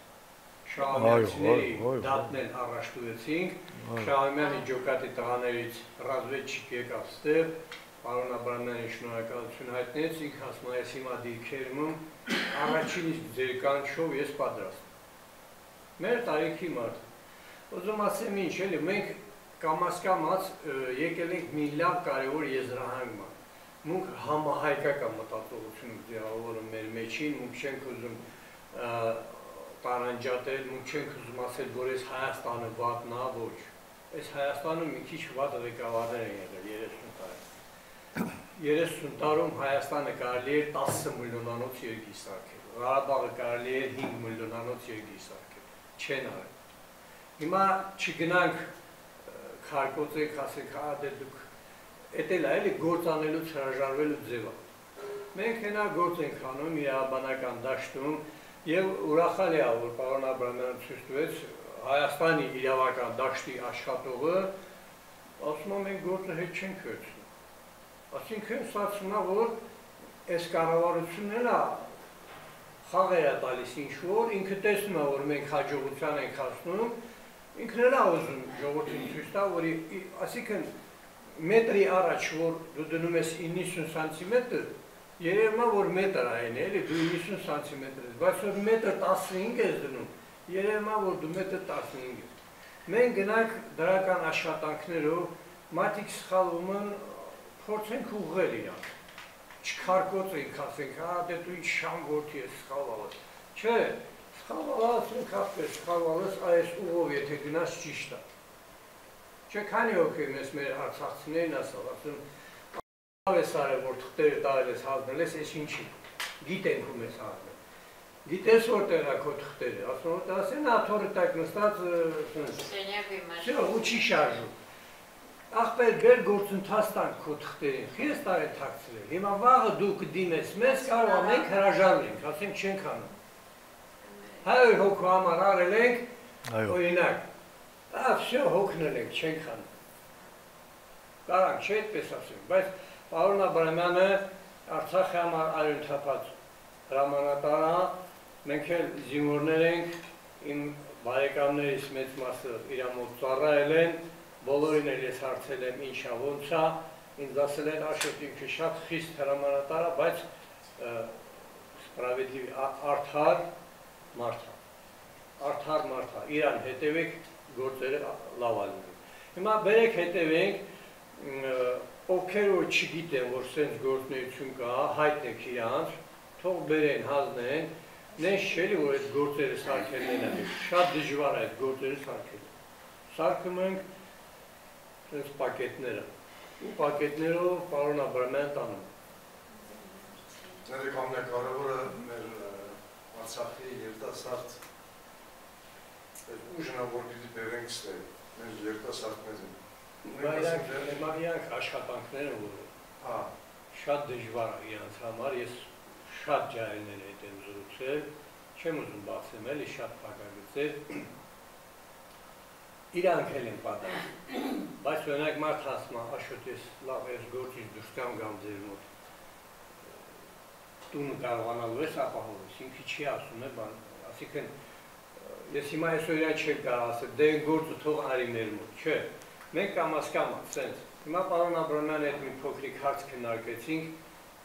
Շահումյանցիների Այո, այո, այո, այո։ դատն էլ առաջ տուեցինք, Այո։ Շահումյանի ջոկատի տղաներից ռազմեջիկ եկավ ստեղ, պարոն Աբրամյանին շնորհակալություն հայտնեց, ինք ասում է, «Ես հիմա դիրքերում եմ, առաջին իսկ ձեր կանչով ես պատրաստ եմ»։ Մեր տարիքի մարդ, Ուզում ասեմ ինչ, էլի, մենք կամաց-կամաց, ը, եկել ենք մի լաւ կարեւոր եզրահանգ մը։ Մենք համահայկական մտածողություն ենք ձեւավորում մեր մեջին, մենք չենք ուզում, ը, տարանջատել, մենք չենք ուզում ասել, որ այս Հայաստանը վատն ա, ոչ։ Այս Հայաստանը մի քիչ վատ ղեկավարներ են եղել երեսուն տարի։ Երեսուն տարում Հայաստանը կարելի էր տասը միլիոնանոց երկիր սարքել, Ղարաբաղը կարելի էր հինգ միլիոնանոց երկիր սարքել, չեն արել։ Հիմա չգնանք, ը, քարկոծենք, ասենք, հա, դե դուք, էդ էլ ա, էլի, գործ անելուց հրաժարվելու ձեւ ա։ Մենք հենա գործ ենք անում իրավաբանական դաշտում, եւ ուրախալի ա, որ պարոն Աբրամյանը ցոյց տուեց Հայաստանի իրավական դաշտի աշխատողը, ասում ա, մենք գործը հետ չենք վերցնում։ Ասինքն, ստացվում ա, որ այս կառավարությունն էլ ա, խաղեր ա տալիս ինչ որ, ինքը տեսնում ա, որ մենք հաջողության ենք հասնում, ինքն էլ ա ուզում ժողովրդին ցոյց տայ, որ ի-, ի-, ասինքն, մետրի առաջ, որ դու դնում ես իննսուն սանտիմետր, երևում ա, որ մետր ա այն, էլի, դու իննսուն սանտիմետր ես, բայց որ մետր տասնհինգ ես դնում, երևում ա, որ դու մետր տասնհինգ ես։ Մենք գնանք դրական աշխատանքներով, մարդիկ սխալվում են, փորձենք ուղղել իրան։ Չքարկոծենք, ասենք, «Ա, դե դու ինչ շան որդի ես, սխալվալ ես»։ Չէ, սխալվալ ես, ինք ախպեր, սխալվալ ես, այս ուղով եթե գնաս, ճիշտ ա։ Չէ, քանի՞ հոգի մեզ մեր արցախցիներին ասաւ, ասում, «Ավ ես արել, որ թղթերը տալել ես, հանձնել ես, ես ինչի՞, գիտենք ում ես հանձնել։ Գիտես որտեղ ա քո թղթերը»։ Ասում, որ դասեն աթորի տակ նստած, ը, սենց։ Սենյակի մեջ։ Всё, ու չի շարժում։ Ախպեր, բեր գործընթաց տանք քո թղթերին, խի՞ ես տարեթաքցրել։ Հիմա վաղը դու կդիմես մեզ, կարող ա մենք հրաժարվենք, ասենք չենք անում։ Հայ հոգու համար արել ենք, Այո։ Օրինակ, ա, всё, հոգնել ենք, չենք անում։ Կարանք, չէ՞, այդպես ասենք, բայց պարոն Աբրամյանը Արցախի համար արիւնթափած հրամանատար ա, մենք էլ զինվորներ ենք, իմ բարեկամներիս մեծ մասը իրա մոտ ծառայել են, բոլորին էլ ես հարցել եմ ինչ ա, ոնց ա, ինձ ասել են, Աշոտ ինքը շատ խիստ հրամանատար ա, բայց, ը, սպրավեդլիվ, ա-, արդար մարդ ա, արդար մարդ ա, իրան հետեւեք, գործերը լաւ ա լինում։ Հիմա բերեք հետեւենք, ը, ովքեր որ չգիտեն, որ սենց գործունեություն կայ, հայտնեք իրանց, թող բերեն, հանձնեն, նենց չէ՞ լի, որ այդ գործերը սարքելն են, շատ դժուար է այդ գործերը սարքել։ Սարքում ենք սենց պակետները, ու պակետներով պարոն Աբրամյան տանում։ Ներեք, ամենակարեւորը մեր, ը, Արցախի երիտասարդ, այդ ուժն ա, որ պիտի բերենք ստե, մեր երիտասարդներն են։ Մենք Մայրակ, ասենք, մայրակ աշխատանքները, որ հա, շատ դժուար է իրանց համար, ես շատ ջահելներ հետ եմ զրուցել, չեմ ուզում բացեմ էլի շատ փակագծեր, իրանք էլ են պատրաստ։ Բայց օրինակ մարդ ասում ա, Աշոտ, ես լավ, ես գործից դուրս կամ գամ ձեր մոտ, տունը կարողանալու ես ապահովել, ինքը չի ասում է, բան, ասիկն, ես հիմա այսօրյա չեմ կարող ասել, դե այն գործը թող արի մեր մոտ, չէ, մենք կամաց կամաց, սենց, հիմա պարոն Աբրամյանի հետ մի փոքրիկ հարց քննարկեցինք,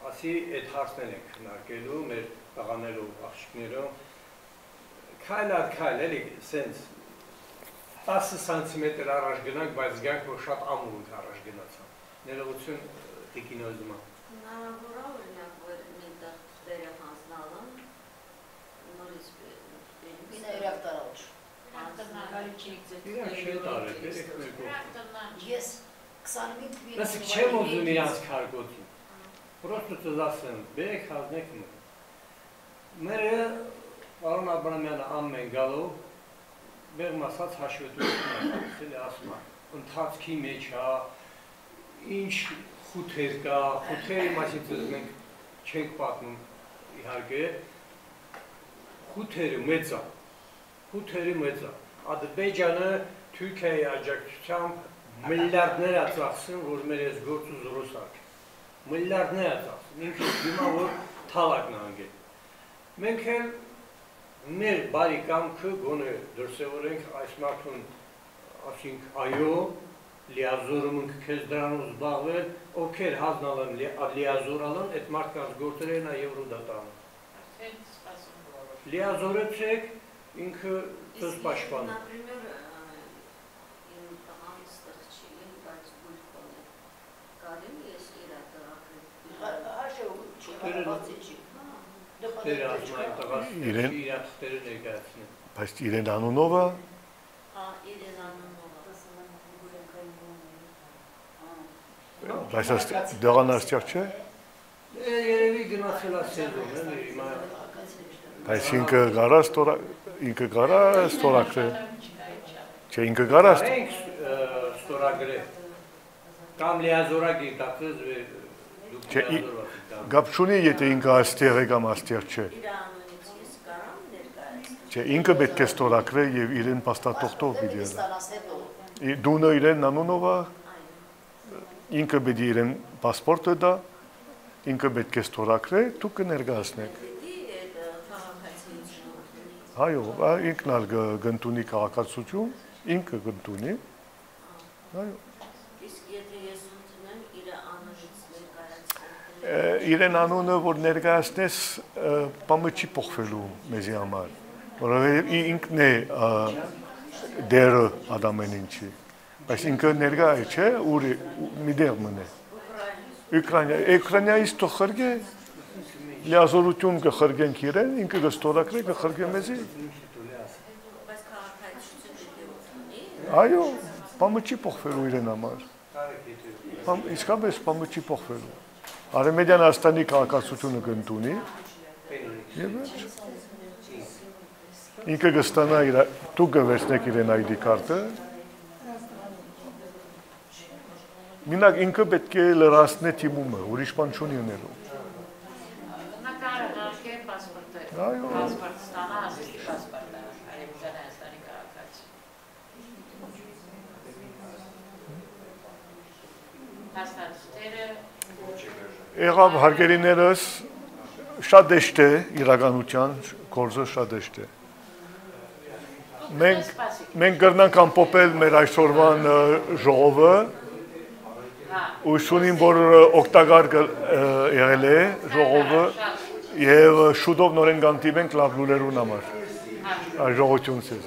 ասի, այդ հարցն էլ ենք քննարկելու, մեր տղաներով, աղջիկներով, քայլ առ քայլ, էլի, սենց, տասը սանտիմետր առաջ գնանք, բայց զգանք, որ շատ ամուր ենք առաջ գնացան, ներողություն, տիկին Օզմա։ Հնարավոր ա, օրինակ, որ մենտեղ թղթերը հանձնալն նորից պե-, պե-, Մինա իրակ տարաուչ։ Իրակ չի տարել, բերեք մեր կողքը։ Ես քսանհինգ թվին Լսեք, չեմ ուզում իրանց քարկոծի։ Պրոստը ծզասեմ, բերեք հանձնեք մը։ Մերը պարոն Աբրամյանը ամեն գալով, մեղմ ասած, հաշվետվություն ա տալիս, էլի ասում ա, ընթացքի մեջ ա, ինչ խութեր կա, խութերի մասին ձեզ մենք չենք պատմում, իհարկե, խութերը մեծ ա, խութերը մեծ ա։ Ադրբեջանը Թուրքիայի աջակցությամբ միլիարդներ ա ծախսում, որ մեր այս գործը զրո սարք։ Միլիարդներ ա ծախսում, ինքը դիմա, որ թալակ նահանգել։ Մենք էլ մեր բարի կամքը գոնե դրսեւորենք այս մարդուն, ասինք, այո, լիազորում ենք քեզ դրանով զբաղվել, ովքեր հանձնալն, լի-, լիազորալն, այդ մարդկանց գործերն ա Եվրոդատան։ Արդեն սպասում բոլոր։ Լիազորեցեք, ինքը Իսկ ձեզ պաշտպան։ Например, ը, Իրեն, բայց իրեն անունով ա։ Բայց աս-, դեղան աստիճան չէ։ Երևի գնացել ա սեզոնը, հիմա։ Բայց ինքը կարա ստորա-, ինքը կարա ստորագրե։ Չէ, ինքը կարա ստո- Ինք, ը, ստորագրե։ Կամ լիազորակ ինք դարձած, դուք Չէ, ի-, լիազորված եք դարձած։ Կապ չունի, եթե ինքը աստեղ է կամ աստեղ չէ։ Իր անունից ես կարամ ներկայացնել։ Չէ, ինքը պէտք է ստորագրե եւ իրեն փաստաթուղթով պիտի ըլլայ։ Ի-, տունը իրեն անունով ա, Այո։ Ինքը պիտի իրեն պասպորտը տայ, ինքը պէտք է ստորագրե, դուք կը ներկայացնէք։ Պիտի այդ, ը, քաղաքացիությունը ընդունի։ Այո, ա, ինքն ալ կը, կ'ընդունի քաղաքացիություն, ինքը կ'ընդունի։ Այո։ Իսկ եթե ես ընդունեմ, իր անունից ներկայացնեմ, Ը, իրեն անունը որ ներկայացնես, ը, բանը չի փոխվելու մեզի համար, որովհետեւ ի-, ինքն է, ը, դերը այդ ամեն ինչի։ Բայց ինքը ներկայ է, չէ՞, ուր է, ու-, մի տեղ մնե։ Ուկրաինա, Ուկրաինայից թող խրկէ, լիազորութիւն կը խրկենք իրեն, ինքը կը ստորագրէ, կը խրկէ մեզի։ Բայց քաղաքացիություն պիտի ունի։ Այո, բանը չի փոխվելու իրեն համար։ Բան, իսկապես բանը չի փոխվելու։ Արեմեդյան Հայաստանի քաղաքացիությունը կ'ընդունի, եւ վերջ։ Ինքը կստանայ իր, դուք կը վերցնէք իրեն I D քարտը։ Մինակ ինքը պէտք է լրացնէ դիմումը, ուրիշ բան չունի ընելու։ Նկարը հարկե, պասպորտը, Այո։ Պասպորտ ստանա, ասի պասպորտը, Արեմեդյան Հայաստանի քաղաքացի։ Փաստաթուղթերը Եղաւ, հարգելիներս, շատ հեշտ է իրականության, գործը շատ հեշտ է։ Մենք, մենք կրնանք ամփոփել մեր այսօրվան, ը, ժողովը, հուսունին, որ, ը, օգտակար կը, ը, եղել է ժողովը, եւ, ը, շուտով նորեն կհանդիպենք լաւ լուրերուն համար։ Այս ժողովութիւն ձեզ։